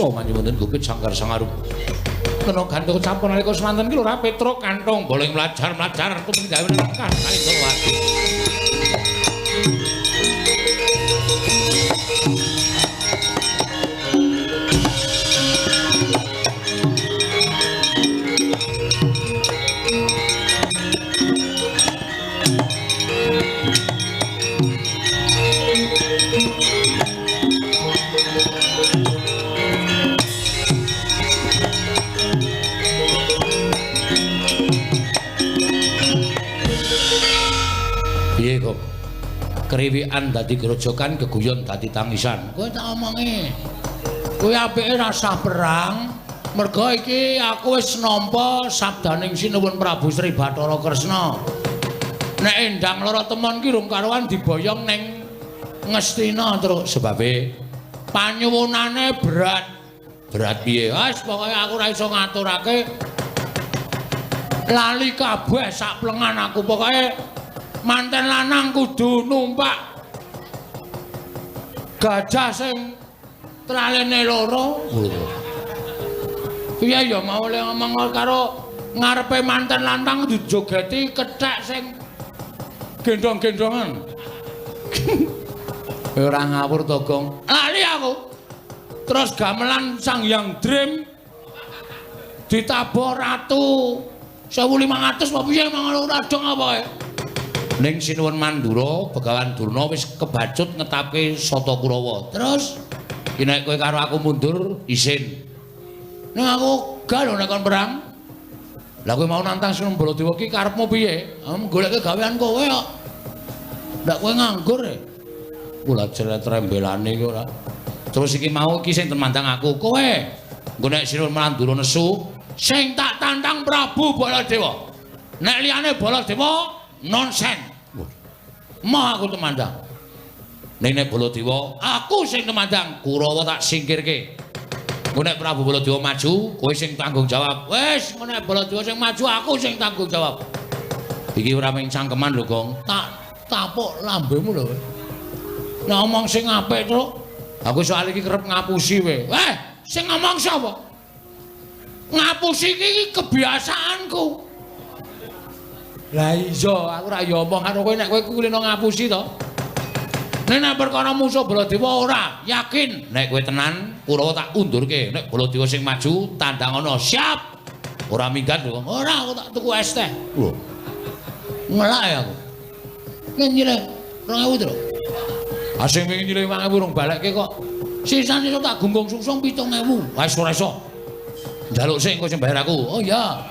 Manyuwun gupit sanggar sangarup. Kena gantung campur nalika semanten ki Lurah Petruk kanthong boleh mlajar-mlajar tumindake kan kalindrawati. Kriwikan dadi grojokan, geguyon dadi tangisan. Kowe tak omongi. Kowe apike rasah perang, merga iki aku wis nampa sabdaning Sinuwun Prabu Sri Bathara Kresna. Nek endang lara temon ki rung karuan diboyong ning Ngastina terus sebabe panyuwunane berat. Berat piye? Wis pokoke aku ora iso ngaturake. Lali kabeh sak plengan aku pokoke manten lanang kudu numpak gajah sing tralene loro. Piye ya mau le ngomong karo ngarepe manten lanang dijogeti kethek sing gendong-gendongan. Ora ngawur to, Gong. Lali aku. Terus gamelan Sang Hyang Dream ditabuh ratu 1500 apa piye mang ora dong apa kae. Ning Sinuwun Mandura, Begawan Durna wis kebacut ngetapke Sata Kurawa. Terus iki nek kowe karo aku mundur isin. Ning aku gak lho nek kon perang. Lah kowe mau nantang Sinuwun Baladewa ki karepmu piye? Goleke gawean kowe kok. Ndak kowe nganggur e. Kula jelet rembelane iki ora. Terus iki mau iki sing temandang aku kowe. Engko nek Sinuwun Mandura nesu, sing tak tantang Prabu Baladewa. Nek liyane Baladewa nonsen. Moh aku temandang. Ning nek Baladewa, aku sing temandang, Kurawa tak singkirke. Engko nek Prabu Baladewa maju, kowe sing tanggung jawab. Wis, engko nek Baladewa sing maju, aku sing tanggung jawab. Iki ora mung cangkeman lho, Gong. Tak tapuk lambemu lho. Nek omong sing apik, Truk. Aku soal iki kerep ngapusi kowe. Eh, sing ngomong sapa? Ngapusi iki kebiasaanku. Lah iya, aku ora ya omong karo kowe nek kowe kulino ngapusi to. Nek nek perkara musuh Baladewa ora, yakin. Nek kowe tenan, Kurawa tak undurke. Nek Baladewa sing maju, tandang ana. Siap. Ora minggat lho. Ora, aku tak tuku es teh. Lho. Ngelak ya aku. Nyileh 2000 to. Ah sing wingi nyileh 5000 rung balekke kok. Sisane tak gunggung sungsung 7000. Wis ora iso. Njaluk sik engko sing bayar aku. Oh iya.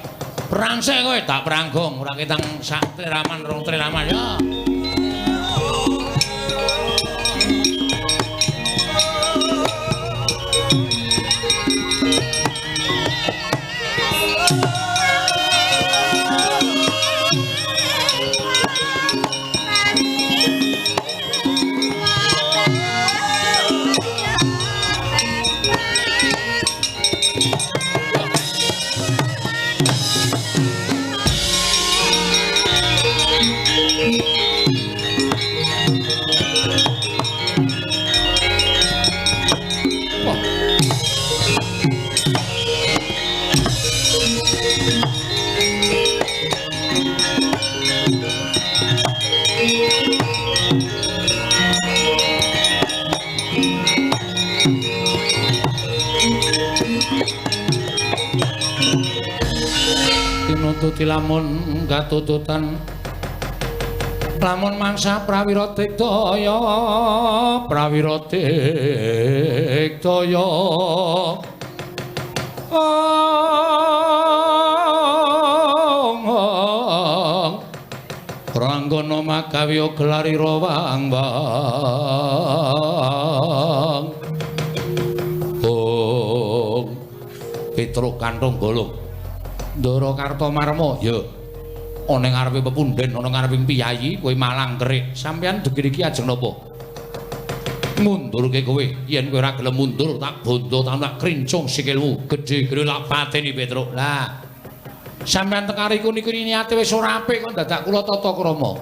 Perang sik kowe, tak perang gong, ora ketang sak triraman rong triraman ya. Thank you. Tinututi lamun katututan lamun mangsa prawira digdaya prawira digdaya Ranggana magawe gelarira wang wang Ong Petruk kanthong golong Ndara Kartomarma ya ana ing ngarepe pepundhen ana ngarepe piyayi kowe malang kerik sampeyan dugi iki ajeng napa mundurke kowe yen kowe ora gelem mundur tak bondo tak krincung sikilmu gedhe-gedhe lak pateni Petruk lah sampeyan teka riku niku niate wis ora apik kok dadak kula tata krama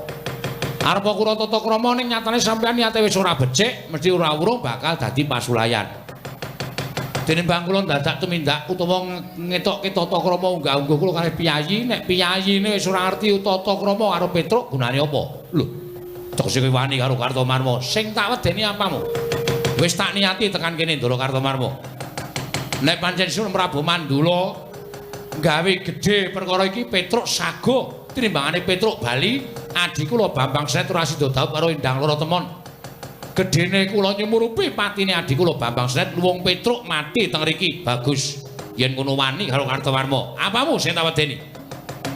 arep kula tata krama ning nyatane sampeyan niate wis ora becik mesti ora urung bakal dadi pasulayan. Tinimbang kula dadak tumindak utawa ngetokke tata krama unggah-ungguh kula kalih piyayi, nek piyayine wis ora ngerti tata krama karo Petruk gunane apa? Lho, tegese kowe wani karo Kartomarma. Sing tak wedeni apamu? Wis tak niati tekan kene Ndara Kartomarma. Nek pancen Sun Prabu Mandula gawe gedhe perkara iki Petruk sago tinimbangane Petruk bali adi kula Bambang Sret ora sida dhaup karo Endang Loro Temon. Gedene kula nyumurupi patine adi kula Bambang Sret luwung Petruk mati teng riki. Bagus. Yen ngono wani karo Kartomarma. Apamu sing tak wedeni?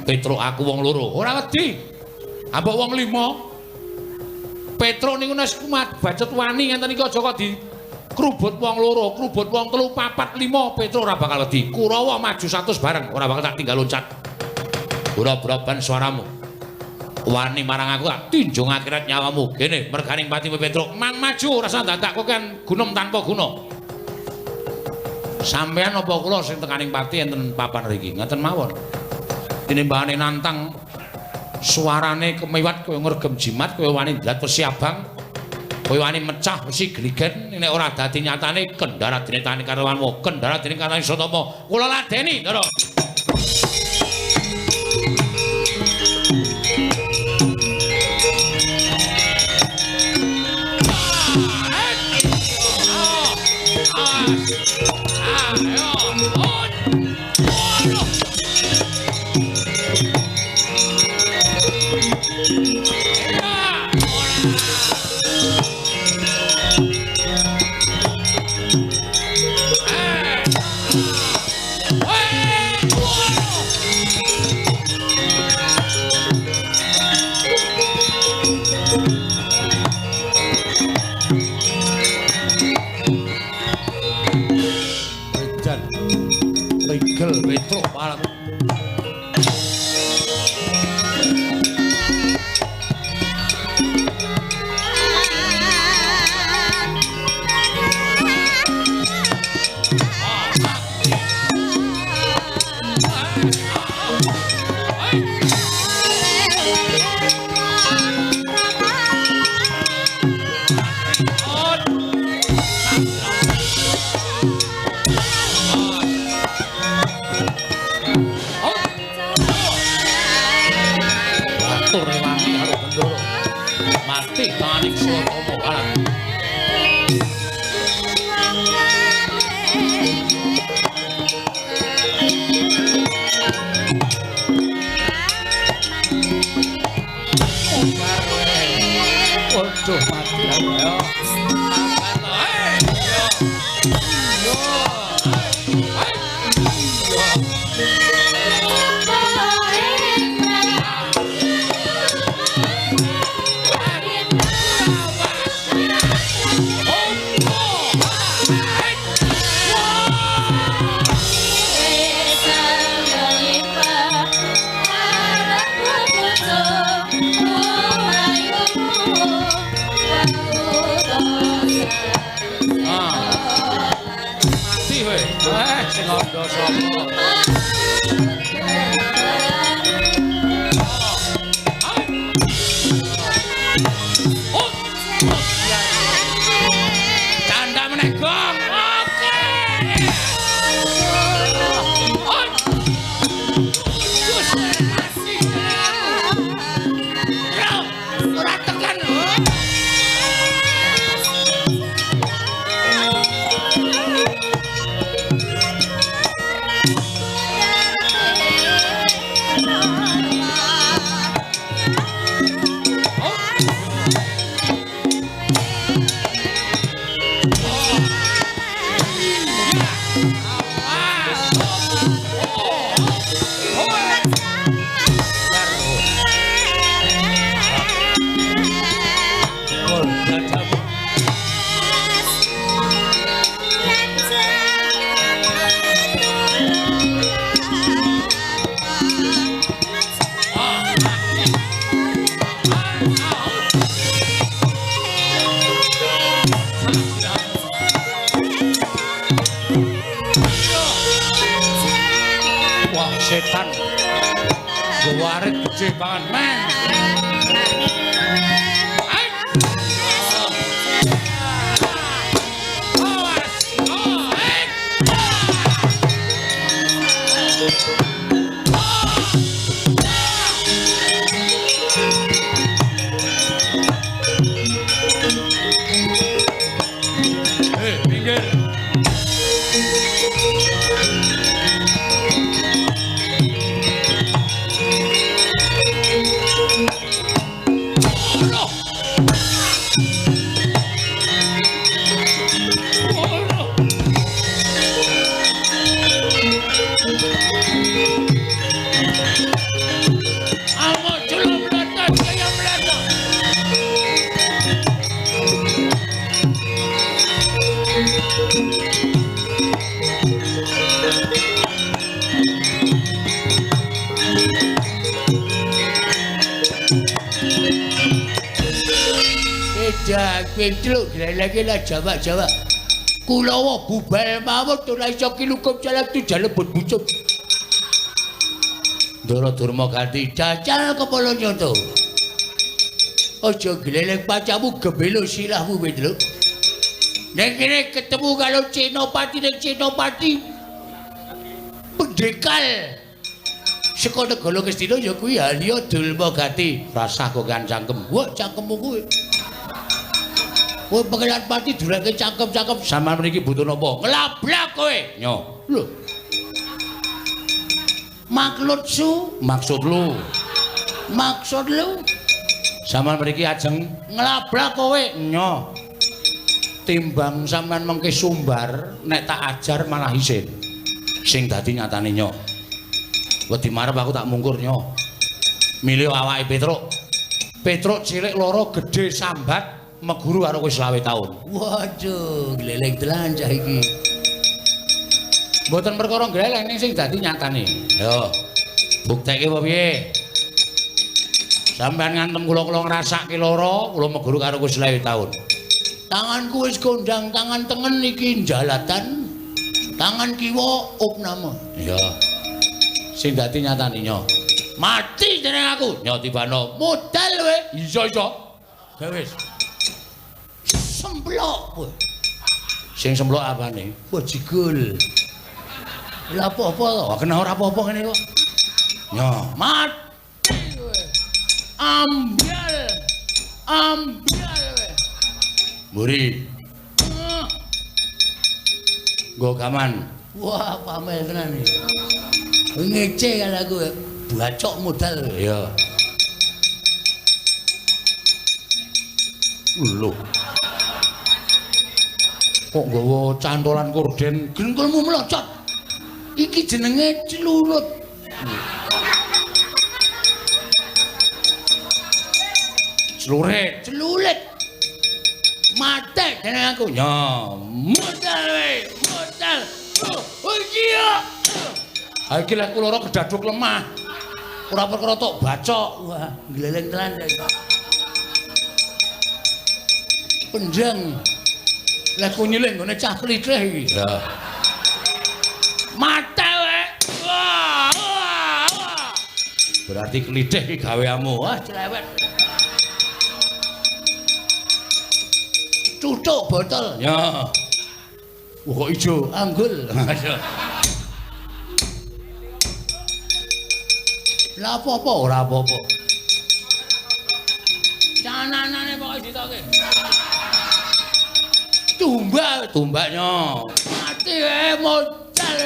Petruk aku wong loro. Ora wedi. Ambok wong lima. Petruk niku wis kumat bacet wani ngenten iki aja kok di krubut wong loro, krubut wong telu, papat, lima, Petruk ora bakal wedi. Kurawa maju 100 bareng, ora bakal tak tinggal loncat. Ora braban suaramu. Wani marang aku tak tinjung akhirat nyawamu. Kene merganing patimu Petruk, mang maju rasa dadak kowe kan gunung tanpa guna. Sampeyan apa kula sing tekaning pati enten papan riki? Ngoten mawon. Tinimbangane nantang suarane kemiwat kowe ngregem jimat, kowe wani ndrat wesi abang. Kowe wani mecah wesi gligen nek ora dadi nyatane kendara dene tani karawanmu, kendara dene katani Satama. Kula ladeni, Ndara. Setan. Gowo arit gedhe banget, men. Petruk lagi lah Jawa-Jawa. Kulawa bubal mawon ora iso kilukup jalan tu jalebut bucuk. Ndara Durma ganti cacal kepala nyoto. Aja gleleng pacamu gebelo silahmu Petruk. Nek kene ketemu karo Senopati ning Senopati pendekal saka negara Ngastina ya kuwi Halya Durma Gati. Rasah kok kan cangkem. Wah cangkemmu kuwi. Kowe pengelan pati durake cangkem-cangkem. Sampeyan mriki butuh napa? Nglablak kowe. Nyo. Lho. Maksud su, maksud lu. Maksud lu. Sampeyan mriki ajeng nglablak kowe. Nyo. Timbang sampeyan mengke sumbar nek tak ajar malah isin. Sing dadi nyatane nyo. Wedi marep aku tak mungkur nyo. Milih awake Petruk. Petruk cilik loro gedhe sambat. Meguru karo kowe 25 taun. Waduh, gleleng tenan cah iki. Mboten perkara gleleng ning sing dadi nyatane. Yo. Bukteke apa piye? Sampeyan ngantem kula kula ngrasake lara, kula meguru karo kowe 25 taun. Tanganku wis kondang, tangan tengen iki jalatan, tangan kiwa opname. Iya. Sing dadi nyatane nyo. Mati jeneng aku. Nyo tibano. Modal kowe. Iya iso. Gawe wis. Semplok kowe. Sing semplok apane? Bajigul. Lha apa-apa to? Kena ora apa-apa ngene kok. Nyo, mati kowe. Ambyal. Ambyal kowe. Mburi. Nggo gaman. Wah, pamel tenan iki. Ngece kan aku. Bacok modal. Iya. Lho. Kok nggawa cantolan korden gengkulmu mlocot. Iki jenenge celurut. Celurit, celurit. Mate jeneng aku. Ya, modal we, modal. Oh iya. Ha iki lek kula kedaduk lemah. Ora perkara tok bacok. Wah, gleleng tenan. Penjang. Lah ku nyilih nggone cah klithih iki. Ya. Mate we. Wah, wah, wah. Berarti klithih iki gaweamu. Wah, celewet. Cucuk botol. Ya. Wah, kok ijo anggul. Lah apa-apa ora apa-apa. Cananane pokoke ditoke. Tumbak, tumbaknya. Mati modal.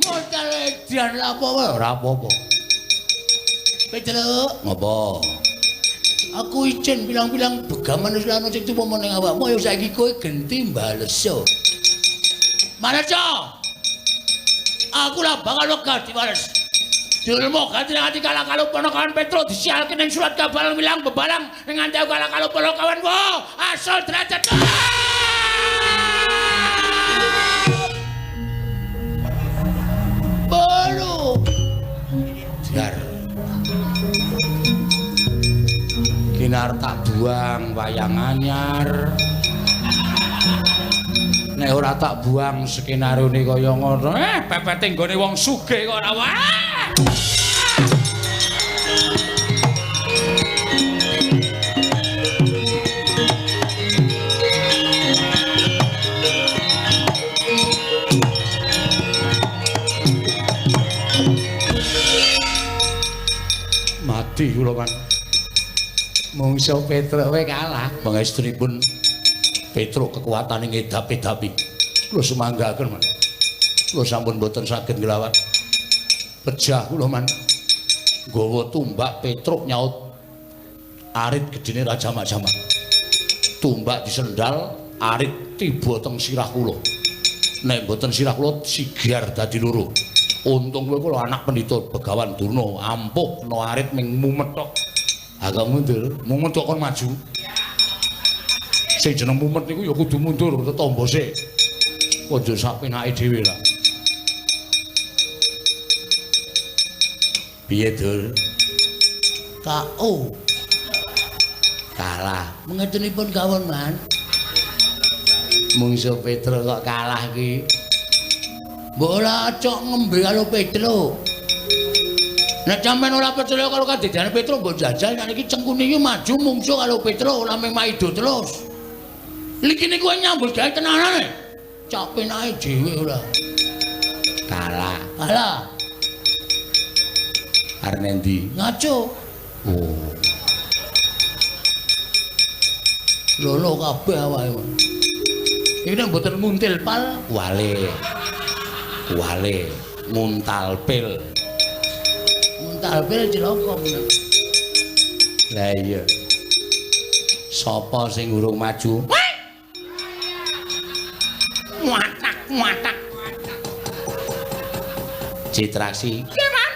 Modal edian lah apa-apa ora apa-apa. Petruk, ngopo? Aku izin bilang-bilang begaman wis lan sing tuwa ning awakmu ya saiki kowe genti baleso. Maleso. Aku lah bakal wegah diwales. Dulmo ganti nganti kalah kalau ponokawan Petruk disialke ning surat kabar wilang bebalang nganti aku kalah kalau ponokawan wo asal derajat. Baru jar kinar tak buang wayang anyar nek ora tak buang skenario ne kaya ngono pepete nggone wong sugih kok ora. Wah. Mati kula kan. Mungsuh Petruk kowe kalah. Pangestunipun Petruk kekuatane ngedap-edapi. Kula sumanggaken, Man. Kula sampun mboten saged nglawat. Pejah kula, Man. Nggawa tumbak Petruk nyaut arit gedene Raja Jamak-jamak. Tumbak disendal, arit tiba teng sirah kula. Nek mboten sirah kula sigar dadi loro. Untung kowe kula anak pendhita Begawan Durna, ampuh kena arit ming mumet tok. Agak mundur, mumet kok kon maju. Sing jeneng mumet niku ya kudu mundur tetombo sik. Aja sak penake dhewe lah. Piye, Dur? KO. Kalah. Mengetenipun kawon, Man. Mungsuh Petruk kok kalah ki. Mbok ora cok ngembe karo Petruk. Nek sampean ora percaya karo kadidane Petruk mbok jajal nek iki cengkune iki maju mungsuh karo Petruk ora mung maido terus. Liki niku nyambut gawe tenanan. Cok penake dhewe ora. Kalah. Kalah. Arep nendi? Ngaco. Oh. Lolo kabeh awake. Iki nek mboten muntil pal wale. Wale nguntal pil. Nguntal pil cilaka menawa. Lah iya. Sapa sing urung maju? Watak watak. Citraksi. Piye, Man?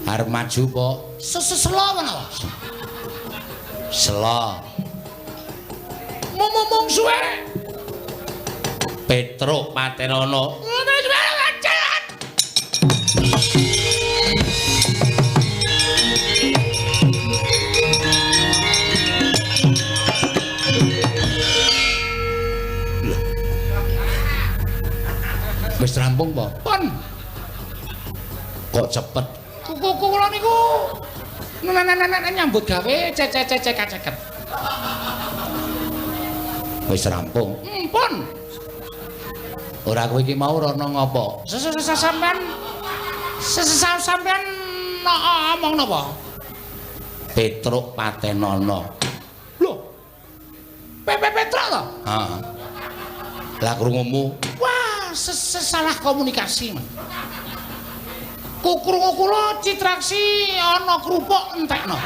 Arep maju apa? Seselo menawa. Selo. Mungsuhe Petruk patenono. Wis rampung po? Pun. Kok cepet? Kuku kula niku nyambut gawe cecek-cecek. Wis rampung. Pun. Ora kowe iki mau rono ngopo? Sampean sampean omong napa? Petruk patenono. Lho. Petruk to? Heeh. Lah krungumu? Wah, salah komunikasi, Man. Krungu kula Citraksi ana krupuk entekno.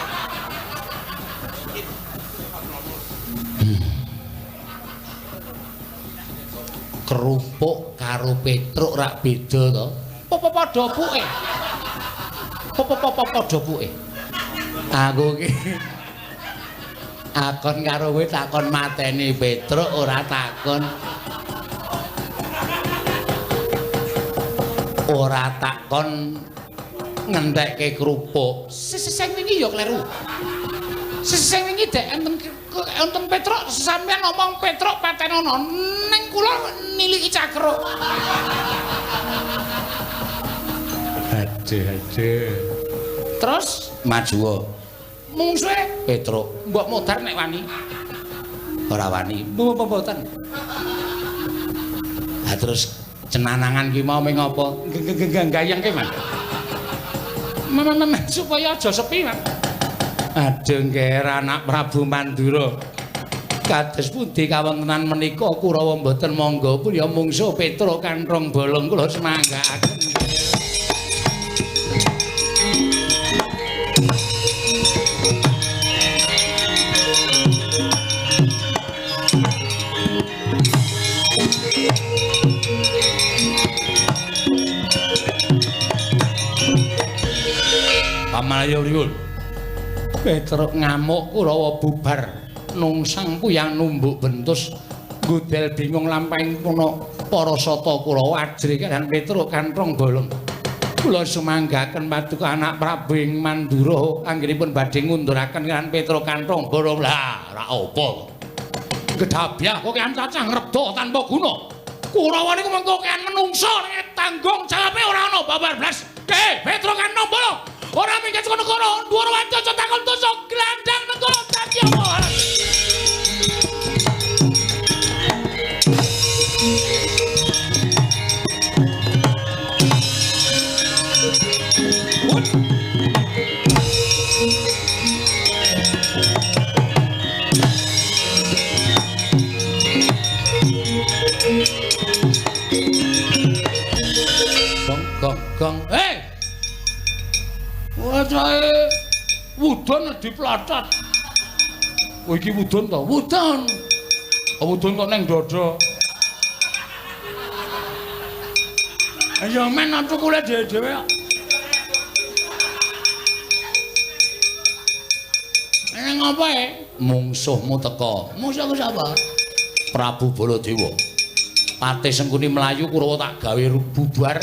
Kerupuk karo Petruk rak beda to? Apa padha puke? Apa padha puke? Aku iki akon karo kowe takon mateni Petruk ora takon. Ora takon ngentekke kerupuk. Sing wingi ya kleru. Sing wingi dek enten Petruk sampean ngomong Petruk patenono ning kula niliki cakruk. Aduh aduh. Terus maju mungsuhe Petruk. Mbok modar nek wani. Ora wani. Mboten. Ha terus cenanangan ki mau ming apa? Gayengke, Man. Supaya aja sepi, Man. Aduh ngger anak Prabu Mandura. Kados pundi kawontenan menika Kurawa mboten mangga pun ya mungsuh Petruk kanthong bolong kula semanggaaken. Pamalayu pripun? Petruk ngamuk Kurawa bubar nungsang puyang numbuk bentus ngudel bingung lampahing puna para sata Kurawa ajrih kaliyan Petruk kanthong bolong. Kula sumanggaken paduka anak Prabu ing Mandura anggenipun badhe ngunduraken kaliyan Petruk kanthong bolong. Lah ora apa. Gedhabyah kok kan cacah ngrebda tanpa guna. Kurawa niku mengko kan menungsa nek Tanggung jawabe ora ana babar blas. Petro kan nombolo. Ora minggat saka negara, Ndwarawati aja takon dosa glandang negara dadi apa? Gong gong. Hei. Wacahe wudon diplatat. Oh iki wudon to? Wudon. Oh wudon kok neng dada. Ya men tukule dhewe-dhewe kok. Neng apa e? Mungsuhmu teka. Mungsuhku sapa? Prabu Baladewa. Patih Sengkuni mlayu Kurawa tak gawe bubar.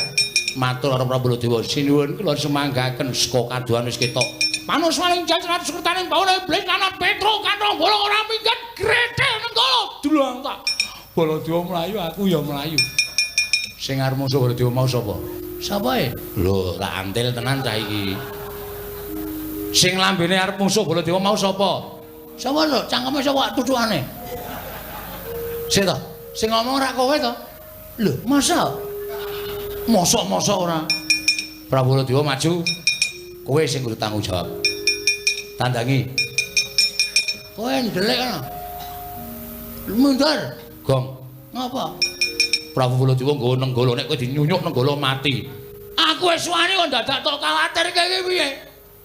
Matur karo Prabu Baladewa, sinuwun kula sumanggaken saka kaduhan wis ketok. Manuswaning jajaran sekretaring bawana iblis lanang Petro kanthong bolong ora minggat grethel nenggala dulang tak. Baladewa mlayu aku ya mlayu. Sing arep musuh Baladewa mau sapa? Sapa e? Lho, tak antil tenan cah iki. Sing lambene arep musuh Baladewa mau sapa? Sapa lho? Cangkeme sapa tutukane? Sik to, sing ngomong ora kowe to? Lho, masa? Mosok-mosok ora. Prabu Baladewa maju. Kowe sing kudu tanggung jawab. Tandangi. Kowe ndelik ana. Mundur. Gong. Ngapa? Prabu Baladewa nggawa nenggala nek kowe dinyunyuk nenggala mati. Aku wis wani kok dadak tok kawatir iki piye?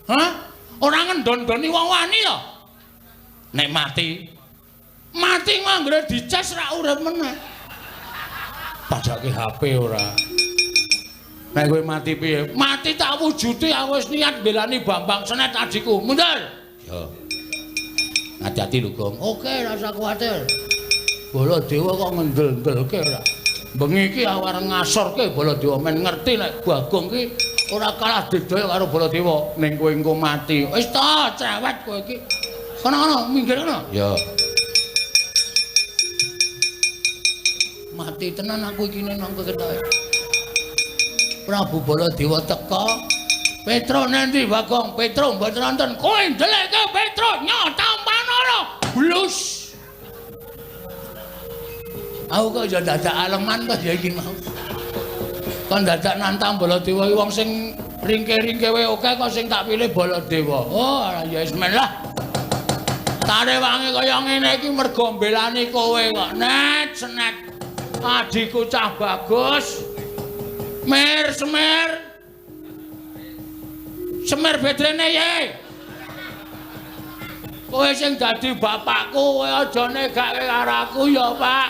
Hah? Ora ngendon-ndoni wong wani to? Nek mati, mati manggre dices ra urip meneh. Padake HP ora. Nek kowe mati piye? Mati tak wujude aku wis niat mbelani Bambang Senet adikku. Mundur. Ya. Hati-hati lho, Gong. Oke, rasa kuwatir. Baladewa kok ngendel-ndelke ora. Bengi iki aku arep ngasorke Baladewa men ngerti nek Bagong ki ora kalah didaya karo Baladewa ning kowe engko mati. Wis ta, cerewet kowe iki. Kono-kono minggir kono. Ya. Mati tenan aku iki nang ketoke. Prabu Baladewa teka. Petro nendi Bagong? Petro mboten nonton. Kowe ndelekke Petro nyotampanana. Blus. Aku kok ya dadak aleman kok ya iki mau. Kon dadak nantang Baladewa iki wong sing ringke-ringke wae oke kok sing tak pilih Baladewa. Oh, ya wis men lah. Tarewangi kaya ngene iki mergo mbelani kowe kok. Net senet. Adikku cah bagus. Mer semer. Semer bedrene ye. Kowe sing dadi bapakku, kowe aja negake karo aku ya, Pak.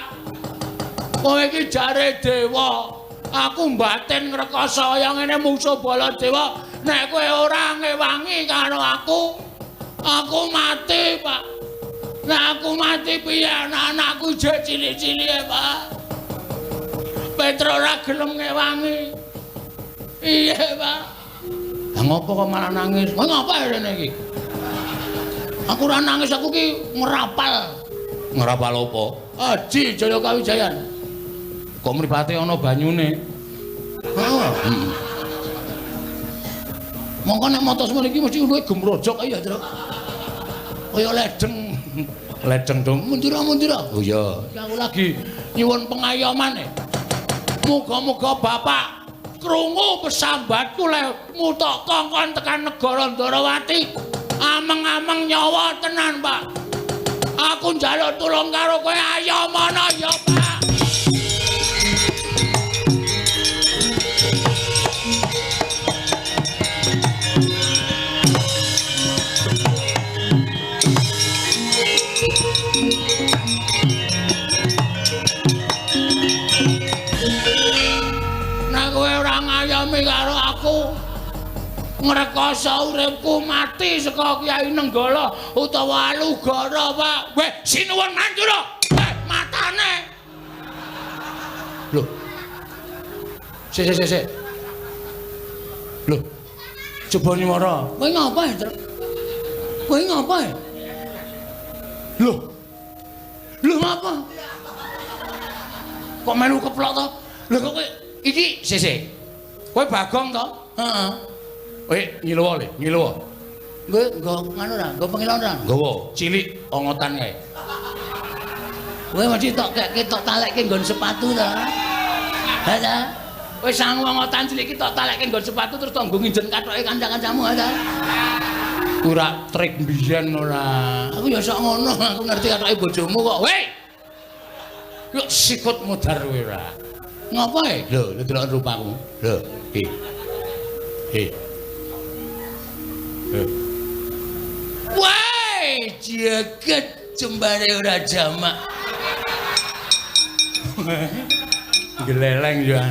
Kowe iki jare dewa. Aku mbatin ngrekoso kaya ngene mungsuh Baladewa. Nek kowe ora ngewangi karo aku, aku mati, Pak. Nek aku mati piye anak-anakku jek cilik-cilike, Pak. Petro ora gelem ngewangi. Iya, Pak. Lah ngopo kok malah nangis? Kowe ngapa rene iki? Aku ora nangis, aku ki ngrapal. Ngrapal apa? Aji Jaya Kawijayan. Kok mripate ana banyune? Heeh. Mongko nek mata semono iki mesti luwih gemrojok ya, Truk. Kaya ledeng. Ledeng dong. Mundur-mundur. Oh iya. Aku lagi nyuwun pengayoman. Muga-muga bapak krungu pesambatku lek mutok kongkon tekan negara Ndorowati. Ameng-ameng nyawa tenan, Pak. Aku njaluk tulung karo kowe, ayo mono ya, Pak. Nek kowe ora ngayomi karo aku, ngrekoso uripku mati saka Kyai Nenggala utawa Alugara, Pak. Weh, sinuwun Mandura. Weh, matane. Lho. Sik sik sik. Lho. Coba nyuwara. Kowe ngapa, Truk? Kowe ngapa? Lho. Lho ngapa? Kok melu keplok to? Lho kok kowe Iki sese. Kowe Bagong to? Heeh. Kowe ngiluwa le, ngiluwa. Kowe nggo nganu ra, nggo pengilon ra? Nggawa cilik ongotan kae. Kowe mesti tok kekke tok talekke nggon sepatu ta. Ha ta? Kowe sangu ongotan cilik iki tok talekke nggon sepatu terus tok nggo nginjen kathoke kanca-kancamu ha ta? Ora trik mbiyen ora. Aku ya sok ngono, aku ngerti kathoke bojomu kok. Weh. Yuk sikut mudhar kowe ora. Ngapa e? Lho, lho delok rupaku. Lho, iki. Iki. Lho. Wah, jagat jembare ora jamak. Gleleng yo.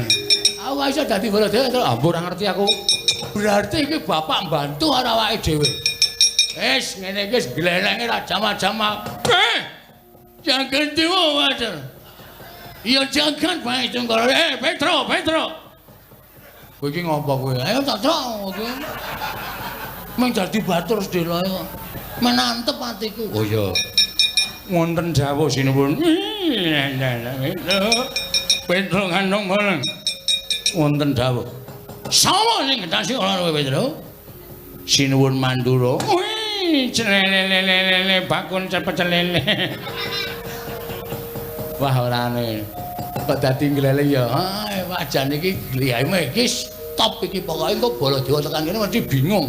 Aku iso dadi Baladewa to. Ampun ora ngerti aku. Berarti iki bapak mbantu karo awake dhewe. Wis ngene iki wis glelenge ra jamak-jamak. Eh! Jagat dewa wajar. Ya jagat bae Tungkara. Eh, Petro, Petro. Kowe iki ngopo kowe? Ayo tak trok kowe. Meng dadi batur sedela kok. Menantep atiku. Oh iya. Wonten dawuh sinuwun. Petro kandung bareng. Wonten dawuh. Sapa sing gendasi ora kowe Petro? Sinuwun Mandura. Wih, celelelelele bakun cepet celele. Wah orane. Kok dadi ngleleng ya. Ah, wajan iki gliyahmu iki stop iki pokoke engko Baladewa tekan kene mesti bingung.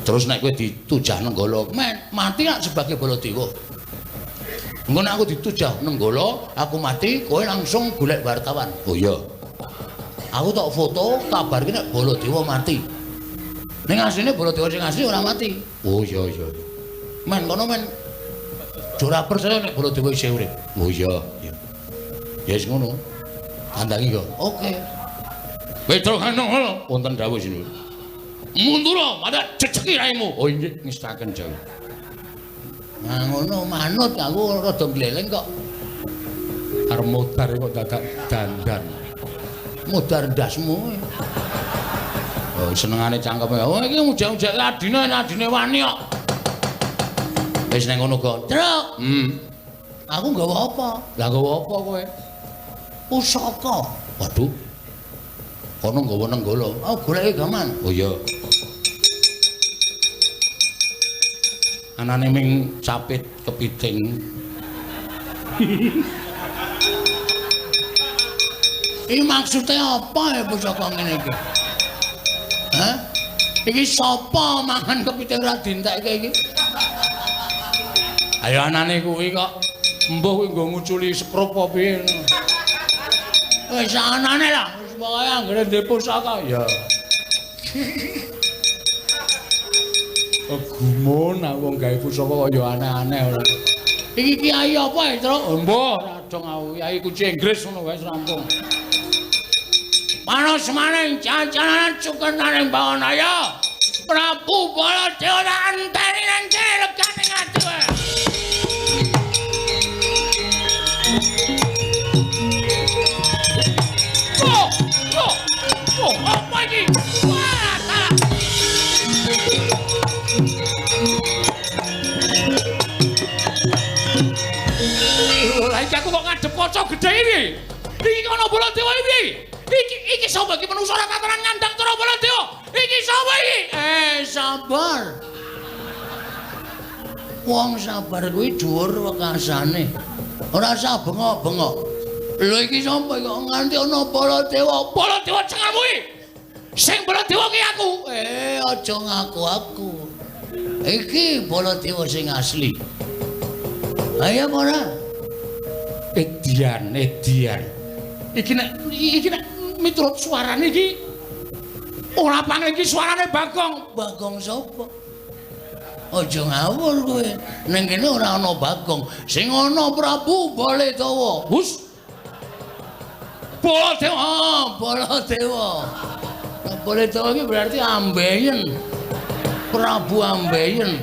Terus nek kowe ditujah Nenggala, men mati nak sebagai Baladewa. Engko nek aku ditujah Nenggala, aku mati, kowe langsung golek wartawan. Oh iya. Aku tok foto kabarke nek Baladewa mati. Ning asline Baladewa sing asli ora mati. Oh iya iya. Men kono men ora percaya nek Baladewa isih urip. Oh iya. Ya wis ngono. Tandangi kok. Oke. Petro kandung ngono wonten dawuh sinuwun. Mundura, mata jejeki raimu. Oh inggih ngestaken dawuh. Nah ngono manut aku rada gleleng kok. Arep modar kok dadak dandan. Modar ndasmu. Oh senengane cangkeme. Oh iki ujak-ujak adine adine wani kok. Wis nang ngono kok. Truk. Aku nggawa apa? Lah nggawa apa kowe? Pusaka. Waduh. Kono nggawa Nenggala. Oh goleki gaman. Oh iya. Anane ming capit kepiting. Iki maksudnya apa ya pusaka ngene iki? Hah? Iki sapa mangan kepiting ra dientekke iki? Ayo anane kuwi kok embuh kuwi nggo nguculi sekrup apa piye. Wis anane lah, wis pokoke anggere ndek pusaka ya. Oh gumun aku wong gawe pusaka kok ya aneh-aneh ora. Iki kiai apa ya, Truk? Embuh, ora dong aku kiai kunci Inggris ngono wae rampung. Panas maning jajanan cukenaning Bawanaya. Prabu Baladewa tak enteni nang kene legane ati kowe. Oh, oh, oh, apa iki? Wah, tak. Lah iki aku kok ngadep kaca gedhe iki. Iki kono Baladewa iki. Iki sapa iki manungsa ora tatanan nyandang cara Baladewa. Iki sapa iki? Eh, sabar. Wong sabar kuwi dhuwur wekasane. Ora usah bengok-bengok. Lho iki sapa kok nganti ana Baladewa? Baladewa cengelmu iki. Sing Baladewa ki aku. Eh, aja ngaku aku. Iki Baladewa sing asli. Ayo ora? Edian, edian. Iki nek miturut suarane iki ora pange iki suarane Bagong. Bagong sapa? Aja ngawur kowe. Ning kene ora ana Bagong. Sing ana Prabu Baladewa. Hus. Baladewa. Oh, Baladewa. Baladewa iki berarti ambeien. Prabu ambeien.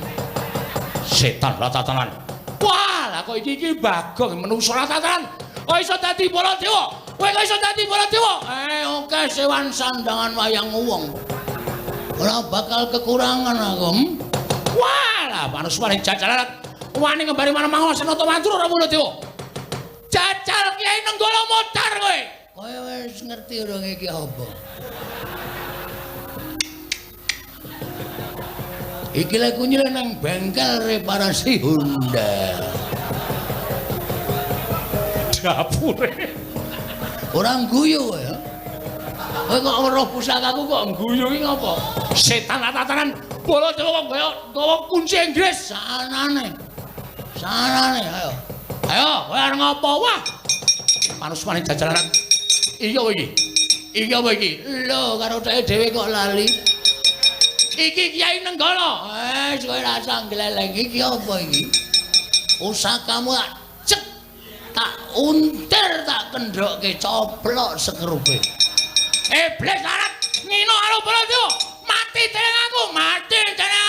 Setan ratatanan. Wah, lah kok iki Bagong menungso ratatanan. Kok iso dadi Baladewa? Kowe kok iso dadi Baladewa? Eh, oke sewan sandangan wayang wong. Ora bakal kekurangan aku. Wah, lah manus paling jajalan. Wani ngembari manah mangosen Nata Mandura ora Baladewa. Jajal Kyai Nenggala modar kowe. Kowe wis ngerti urung iki apa? Iki lek kunyile nang bengkel reparasi Honda. Dapure. Ora guyu ya. Kowe kok weruh pusakaku kok guyu iki ngopo? Setan tatanan Baladewa kok kaya gawa kunci Inggris. Sanane. Sanane ayo. Ayo, kowe arep ngopo? Wah. Manusmane jajalanan. Iya kowe iki. Iya kowe iki. Lho, karo dheke dhewe kok lali. Iki Kyai Nenggala. Wis kowe rasa ngleleng iki apa iki? Pusakamu tak cek, tak untir, tak kendhokke coplok sekrupe. Iblis arep ngino karo Baladewa. Mati dening aku, mati dening.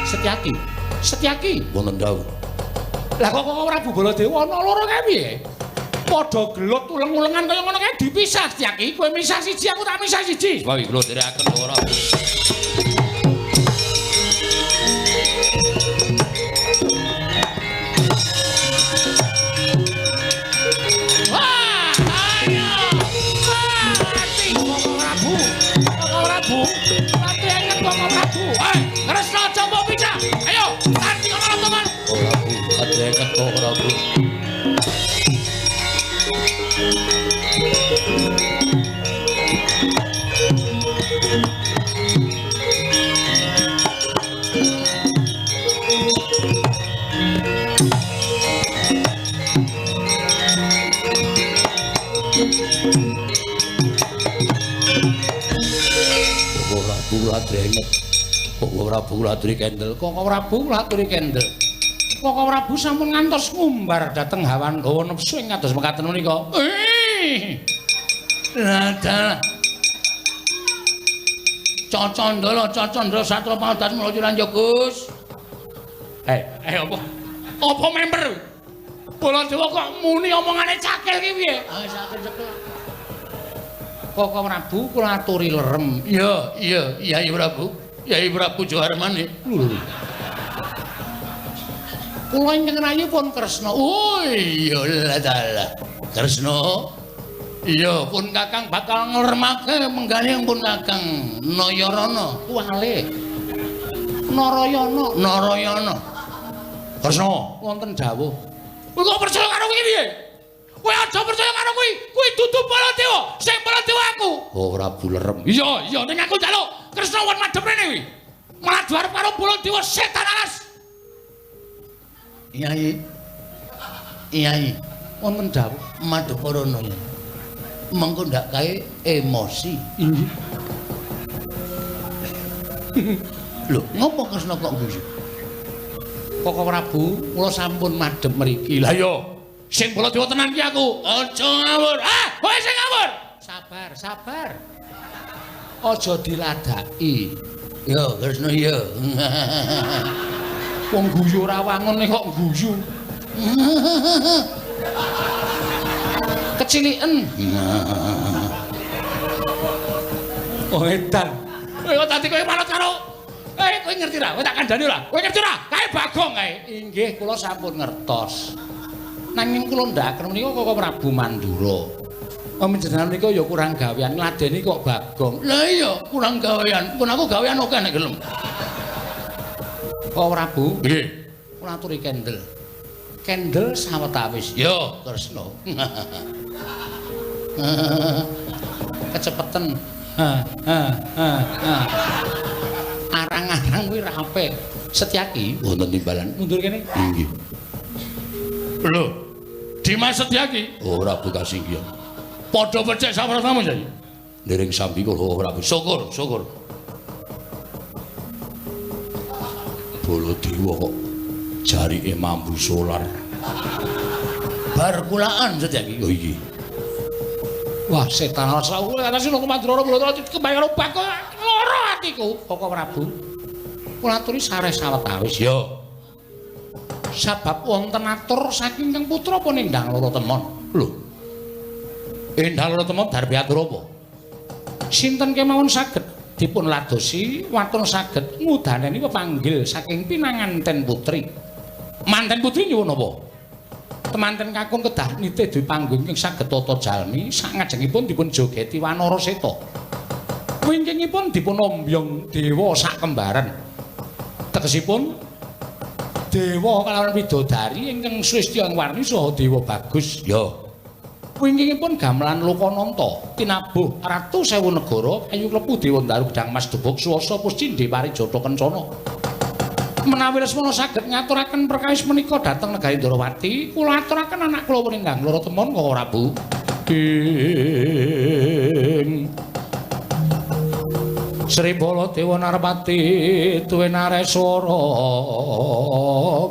Setyaki, Setyaki wonten dawuh. Lah kok Prabu Baladewa ana loro kae piye? Padha gelut uleng-ulengan kaya ngono kae dipisah Setyaki. Kowe misah siji, aku tak misah siji. Wah, kula nderekaken ora. Wah, ayo. Wah, mati Koko Prabu. Koko Prabu. Mati enget Koko Prabu. Eh, Kresna aja mbok pisah. Ayo, tarik kono teman. Ora Bu, adreket kok ora Bu. Ora Bu adreket. Kok ora Bu aturi kendel. Koko Prabu kula aturi kendel. Koko Prabu sampun ngantos ngumbar dhateng hawan gawa nepsu ing kados mekaten menika. Lah dalah. Cocondala, cocondala satra pangadas mula ranjo Gus. Apa? Apa member? Baladewa kok muni omongane cakil ki piye? Ah, cakil-cakil. Koko Prabu kula aturi lerem. Iya, iya, Yai Prabu. Yai Prabu Joharmani. Kula ingkang rayi pun Kresna. Oh iya lah dalah. Kresna. Iya, pun Kakang bakal ngleremake menggalih pun Kakang Nayarana. Kuwale. Narayana, Narayana. Kresna, wonten dawuh. Kowe kok percaya karo kuwi piye? Kowe aja percaya karo kuwi. Kuwi dudu Baladewa, sing Baladewa aku. Oh, Prabu lerem. Iya, iya ning aku njaluk Kresna won madhep rene kuwi. Malah diarep karo Baladewa setan alas. Yai. Yai, wonten dawuh madhep rono ya. Mengko ndak kae emosi. Inggih. Lho, ngopo Kresna kok guyu? Koko Prabu, kula sampun madhep mriki. Lah iya, sing Baladewa tenan ki aku. Aja ngawur. Ah, kowe sing ngawur. Sabar, sabar. Aja diladaki. Yo, Kresna yo. Wong guyu ora wangun kok guyu. Keciliken. Oh edan. Kowe kok dadi kowe manut karo kowe ngerti ra? Kowe tak kandhani ora? Kowe ngerti ora? Kae Bagong kae. Inggih, kula sampun ngertos. Nanging kula ndakaken menika Koko Prabu Mandura. Panjenengan menika ya kurang gawean, ngladeni kok Bagong. Lah iya, kurang gawean. Pun aku gawean akeh nek gelem. Koko Prabu, nggih. Kula aturi kendel. Kendel sawetawis. Yo, Kresna. Kecepetan. Ha ha ha. Arang-arang kuwi ra apik. Setyaki wonten timbalan. Mundur kene. Inggih. Lho, Dimas Setyaki. Oh, Prabu Kasinggihan. Padha becik sapratamu, Yai. Niring sambi kula Prabu. Syukur, syukur. Baladewa kok jarike mambu solar. Bar kulaan Setyaki. Oh iya. Wah, setan alas aku atase nang Mandura kula kembali karo Bagong lara atiku. Koko Prabu. Kula aturi sareh sawetawis. Ya. Sabab wonten atur saking Kang Putra pun Endang Loro Temon. Lho. Endang Loro Temon darbi atur apa? Sinten kemawon saged dipun ladosi waton saged ngudaneni pepanggil saking pinanganten putri. Manten putri nyuwun apa? Temanten kakung kedah nitih dwi panggung ingkang saged tata jalmi sangajengipun dipun jogeti Wanara Seta. Wingkingipun dipun ombyong dewa sak kembaran. Tegesipun dewa kalawan widodari ingkang swestya warni saha dewa bagus. Ya. Wingkingipun gamelan Lokananta tinabuh ratu sewu negara kayu klepu dewa ndaru gedang mas debog swasa puscindhe parijata kencana. Menawi Lesmana saged ngaturaken perkawis menika dhateng negari Ndrawati, kula aturaken anak kula Endang Loro Temon Koko Prabu. Ing Sri Baladewa Narpati tuwin Areswara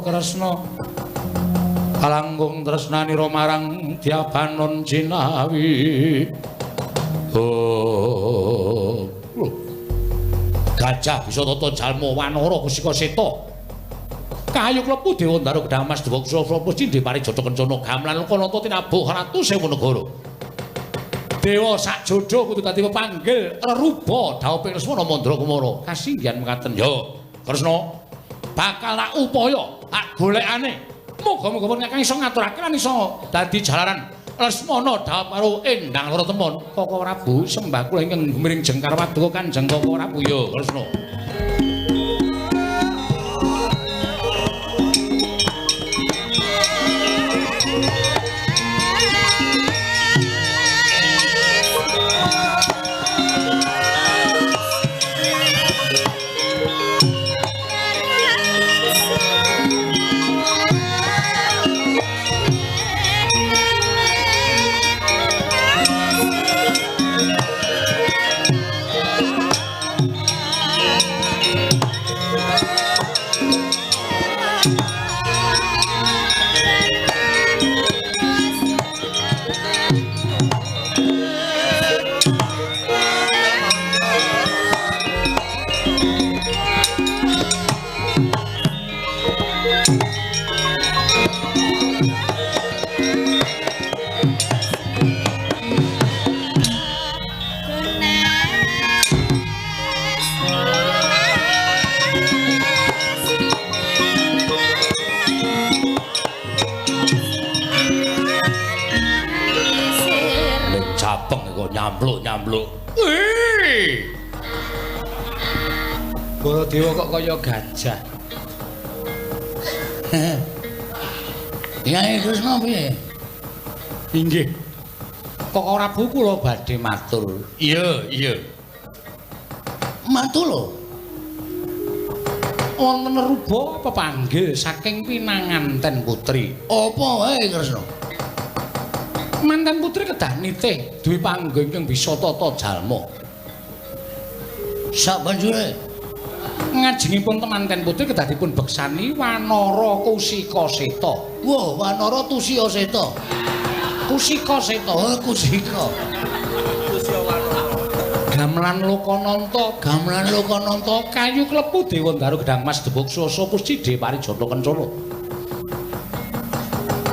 Kresna kalangkung tresnanira marang Dyabanon Jinawi. Oh. Gajah bisa tata jalma wanara kusika seta. Kayu klepu dewa ndaru gedang mas dewa kusasa puscindhe parijata kencana gamelan Lokananta tinabuh ratu sewu negara. Dewa sak jodho kudu dadi pepanggil reruba dhawuhing Lesmana Mandra Kumara. Kasinggihan mekaten. Ya, Kresna bakal tak upaya tak golekane. Muga-muga pun kakang iso ngaturaken lan iso dadi jalaran Lesmana dhawuh karo Endang Loro Temon. Koko Prabu sembah kula ingkang gumiring jengkar paduka Kanjeng Koko Prabu. Ya, Kresna. Nyambluk-nyambluk. Wih. Baladewa kok kaya gajah. Ya Kresna piye? Inggih. Koko Prabu kula badhe matur. Iya, iya. Matur lho. Wonten ruba pepanggil saking pinanganten putri. Apa wae Kresna? Manten putri kedah nitih duwe panggon ingkang bisa tata jalma. Sabanjure ngajengipun temanten putri kedah dipun beksani Wanara Kusika Seta. Wah, Wanara Tusya Seta. Kusika Seta, oh Kusika. Gamelan Lokananta, gamelan Lokananta kayu klepu dewa ndaru gedang mas debog swasa puscindhe parijata kencana.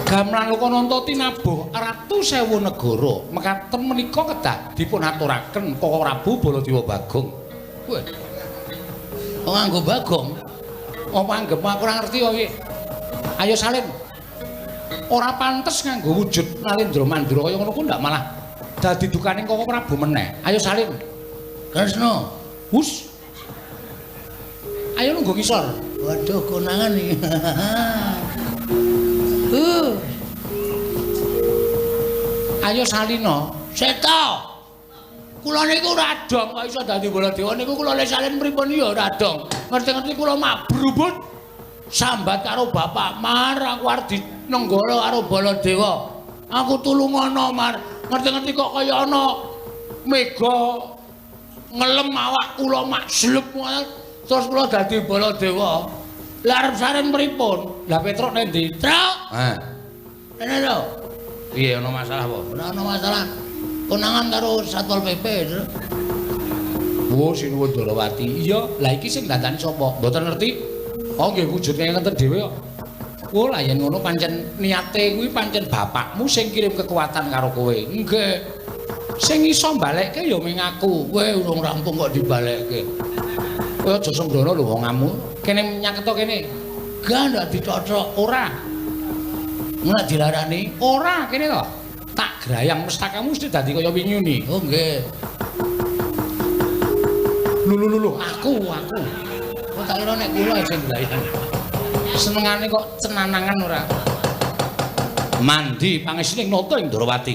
Gamelan Lokananta tinabuh ratu sewu negara. Mekaten menika kedah dipun aturaken Koko Prabu Baladewa Bagong. Weh. Kok nganggo Bagong? Apa anggepmu aku ora ngerti kok piye? Ayo Salim. Ora pantes nganggo wujud Nalendra Mandura kaya ngono ku ndak malah dadi dukane Koko Prabu meneh. Ayo Salim. Kresna. Hus. Ayo nunggu ngisor. Waduh konangan iki. Ayo Salina. Seta. Kula niku ora dong kok iso dadi Baladewa niku kula le salin pripun ya ora dong. Ngerti-ngerti kula mabrubut sambat karo bapak Mar, aku arep dinenggara karo Baladewa. Aku tulungono Mar. Ngerti-ngerti kok kaya ana mega ngelem awak kula makslup terus kula dadi Baladewa. Lah arep saren pripun? Lah Petruk nek ndi? Truk. Heh. Rene lho. Piye ana masalah apa? Ora ana masalah. Konangan karo Satpol PP, Truk. Wo sinuwun Ndorowati. Iya, lah iki sing dandani sapa? Mboten ngerti. Oh nggih wujud ngeten dhewe kok. Wo lah yen ngono pancen niate kuwi pancen bapakmu sing kirim kekuatan karo kowe. Nggih. Sing iso mbalekke ya ming aku. Kowe urung rampung kok dibalekke. Kowe aja sembrono lho wong amu. Kene nyaketo kene. Gak ndak dicocok ora. Ora dilarani ora kene to. Tak grayang mestakamu mesti dadi kaya wingi ni. Oh nggih. Lho lho lho aku. Kok tak kira nek kula sing grayang. Senengane kok cenanangan ora. Mandi pangestine nata ing Ndorowati.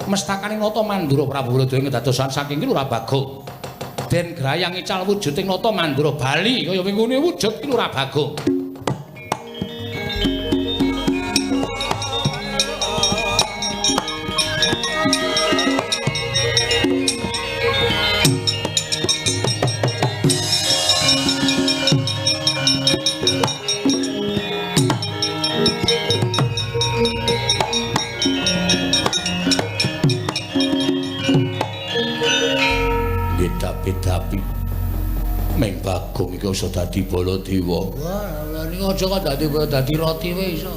Mestakane nata Mandura Prabu Baladewa ing kedadosan saking ki Lurah Bagong. Den grayang ical wujuding nata Mandura bali kaya wingune wujud ki Lurah Bagong. Beda-beda ming Bagong iki iso dadi Baladewa. Wah, lha niku aja kok dadi dadi roti wae iso.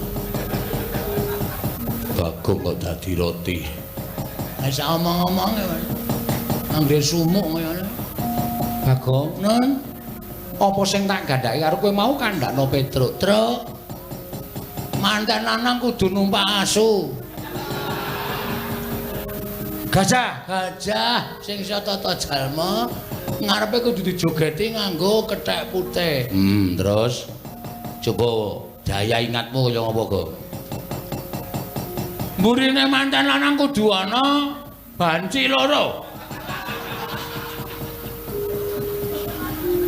Bagong kok dadi roti. Ha sak omong-omonge anggere sumuk kaya ngene. Bagong, Nun, apa sing tak gandhake karo kowe mau kandhakno Petruk. Truk. Manten lanang kudu numpak asu. Gajah, gajah sing iso tata jalma ngarepe kudu dijogeti nganggo kethek putih. Terus coba daya ingatmu kaya ngapa, Go? Mburine manten lanang kudu ana banci loro.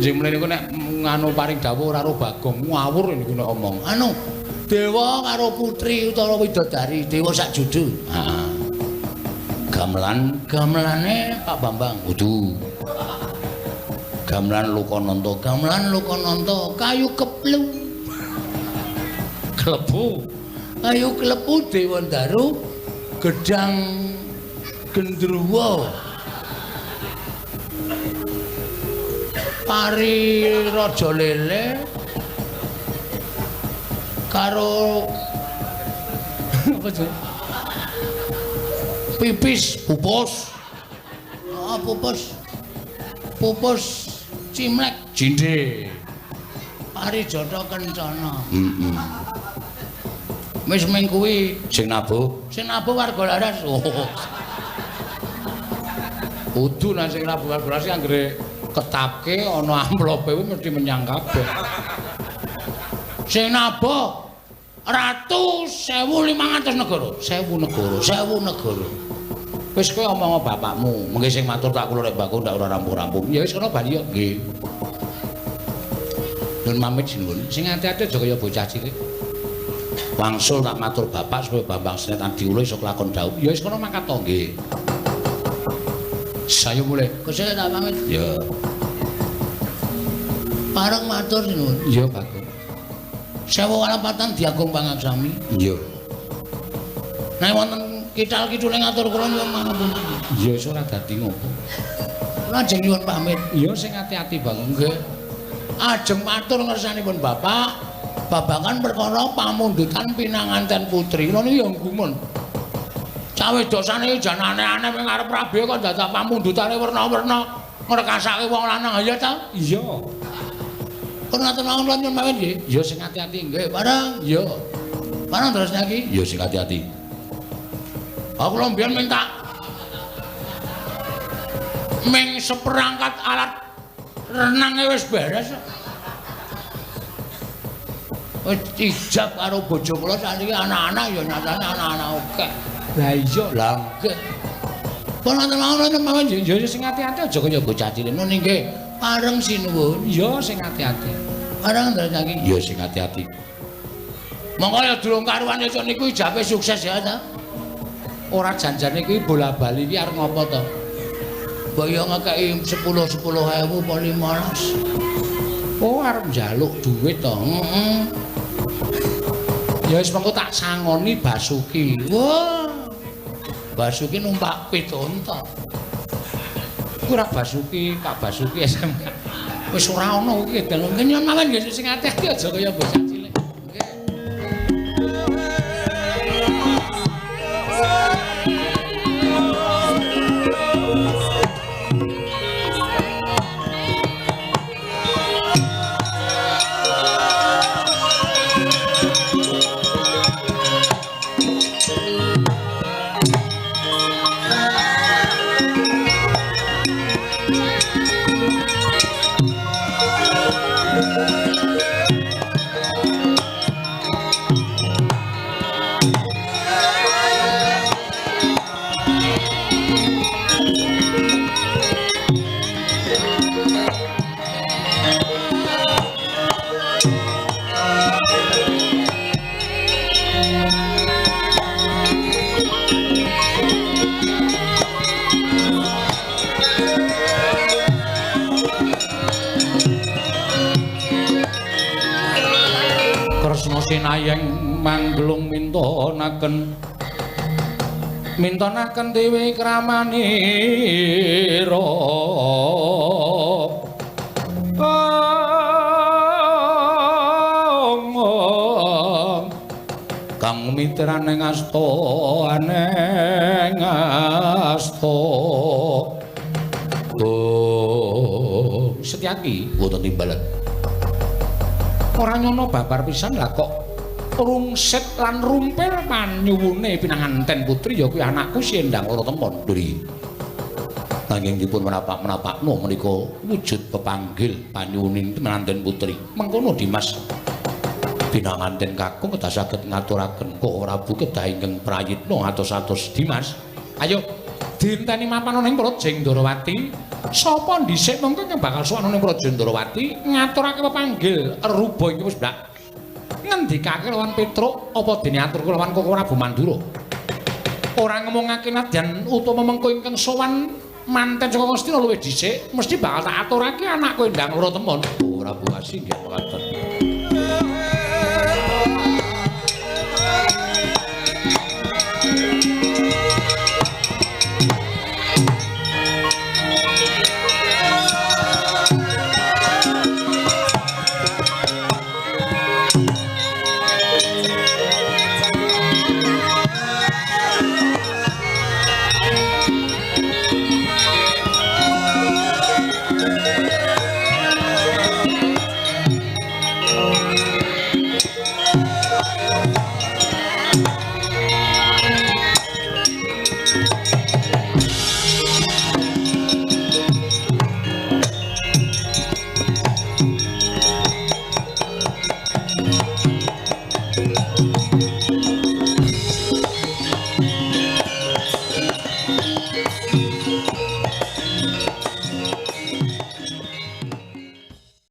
Sing mrene niku nek nganu paring dawuh ora ro Bagong ngawur niku nek omong. Anu, dewa karo putri utawa widodari, dewa sak judu. Heeh. Gamelan, gamelane Pak Bambang. Kudu. Gamelan Lokananta, gamelan Lokananta, kayu keplu. Klebu. Kayu klebu Dewa Ndaru, gedang gendruwo. Pari Raja Lele karo apa jenenge? Pipis pupus. Oh, pupus. Pupus cimlek cindhe. Parijata kencana. Heeh. Wis ming kuwi sing nabuh. Sing nabuh warga laras. Oh. Kudu nang sing nabuh warga laras anggere ketapke ana amplope kuwi mesti menyang kabeh. Sing nabuh Ratu 1500 negara. 1000 negara, 1000 negara. Wis kowe omong bapakmu, mengke sing matur tak kula rek Bagong ndak ora rampung-rampung. Ya wis kono bali yo. Nggih. Nun pamit sinuwun. Sing ati-ati aja kaya bocah cilik. Wangsul tak matur bapak supaya Bambang Senet Adiwulo iso kelakon dhawuh. Ya wis kono mangkat to nggih. Sayo mulih. Gusti tak pamit. Ya. Pareng matur sinuwun. Iya, Bagong. Sewu kalapatan diagung pangaksami. Iya. Nek wonten kital kidule ngatur kula nyuwun pangapunten. Iya wis ora dadi ngopo. Kula ajeng nyuwun pamit. Iya sing ati-ati Bagong. Nggih. Ajeng matur ngersanipun Bapak babagan perkara pamundutan pinanganten putri. Kula niki ya gumun. Cah wedok saniki jan aneh-aneh ming arep rabi kok dadak pamundutane werna-werna ngrekasake wong lanang. Ya ta? Iya. Pun ngatur mawon kula nyuwun pamit nggih. Ya sing ati-ati nggih, bareng. Iya. Bareng terus niki. Ya sing ati-ati. Aku lho mbiyen minta ming seperangkat alat renange wis beres. Wis ijab karo bojo kula sakniki anak-anak ya nyatane anak-anak akeh. Lah iya, lah nggih. Pun ngatur mawon nyuwun pamit nggih. Ya sing ati-ati aja kaya bocah cilik. Nun nggih. Pareng sinuwun. Ya sing ati-ati. Pareng terus niki. Ya sing ati-ati. Monggo ya durung karuan esuk niku ijabe sukses ya ta. Ora janjane kuwi bola-bali iki arep ngopo to? Mbok yo ngekeki 10 10.000 apa 15. Oh arep njaluk duit to. Heeh. Ya wis mengko tak sangoni Basuki. Wah. Basuki numpak pit unta. Kuwi ora Basuki, Kak Basuki SMK. Wis ora ana kuwi dalu. Ngenyon mawon nggih sing ati-ati aja kaya bocah cilik. Nggih. Sinayeng mangglung mintonaken mintonaken dewi kramanira kang mitrane ngasta aneng asta. Oh, Setyaki wonten timbalan. Ora nyono babar pisan lah kok rungsit lan rumpil panyuwune pinanganten putri ya kuwi anakku si Endang Loro Temon. Duri. Nanging dipun menapak-menapakno menika wujud pepanggil panyuwuning pinanganten putri. Mengkono Dimas. Pinanganten kakung kedah saged ngaturaken kok Prabu kedah ingkang prayitna atos-atos Dimas. Ayo dinteni mapan ana ing Praja Ndrawati. Sapa dhisik mengko ingkang bakal sowan ning Praja Ndrawati ngaturake pepanggil ruba iki wis blak. Ngendikake lawan Petruk apa dene atur lawan Koko Prabu Mandura. Ora ngomongake nadyan utama mengko ingkang sowan manten saka Ngastina luwih dhisik mesti bakal tak aturake anakku Endang Loro Temon. Oh, Prabu Asih nggih mekaten.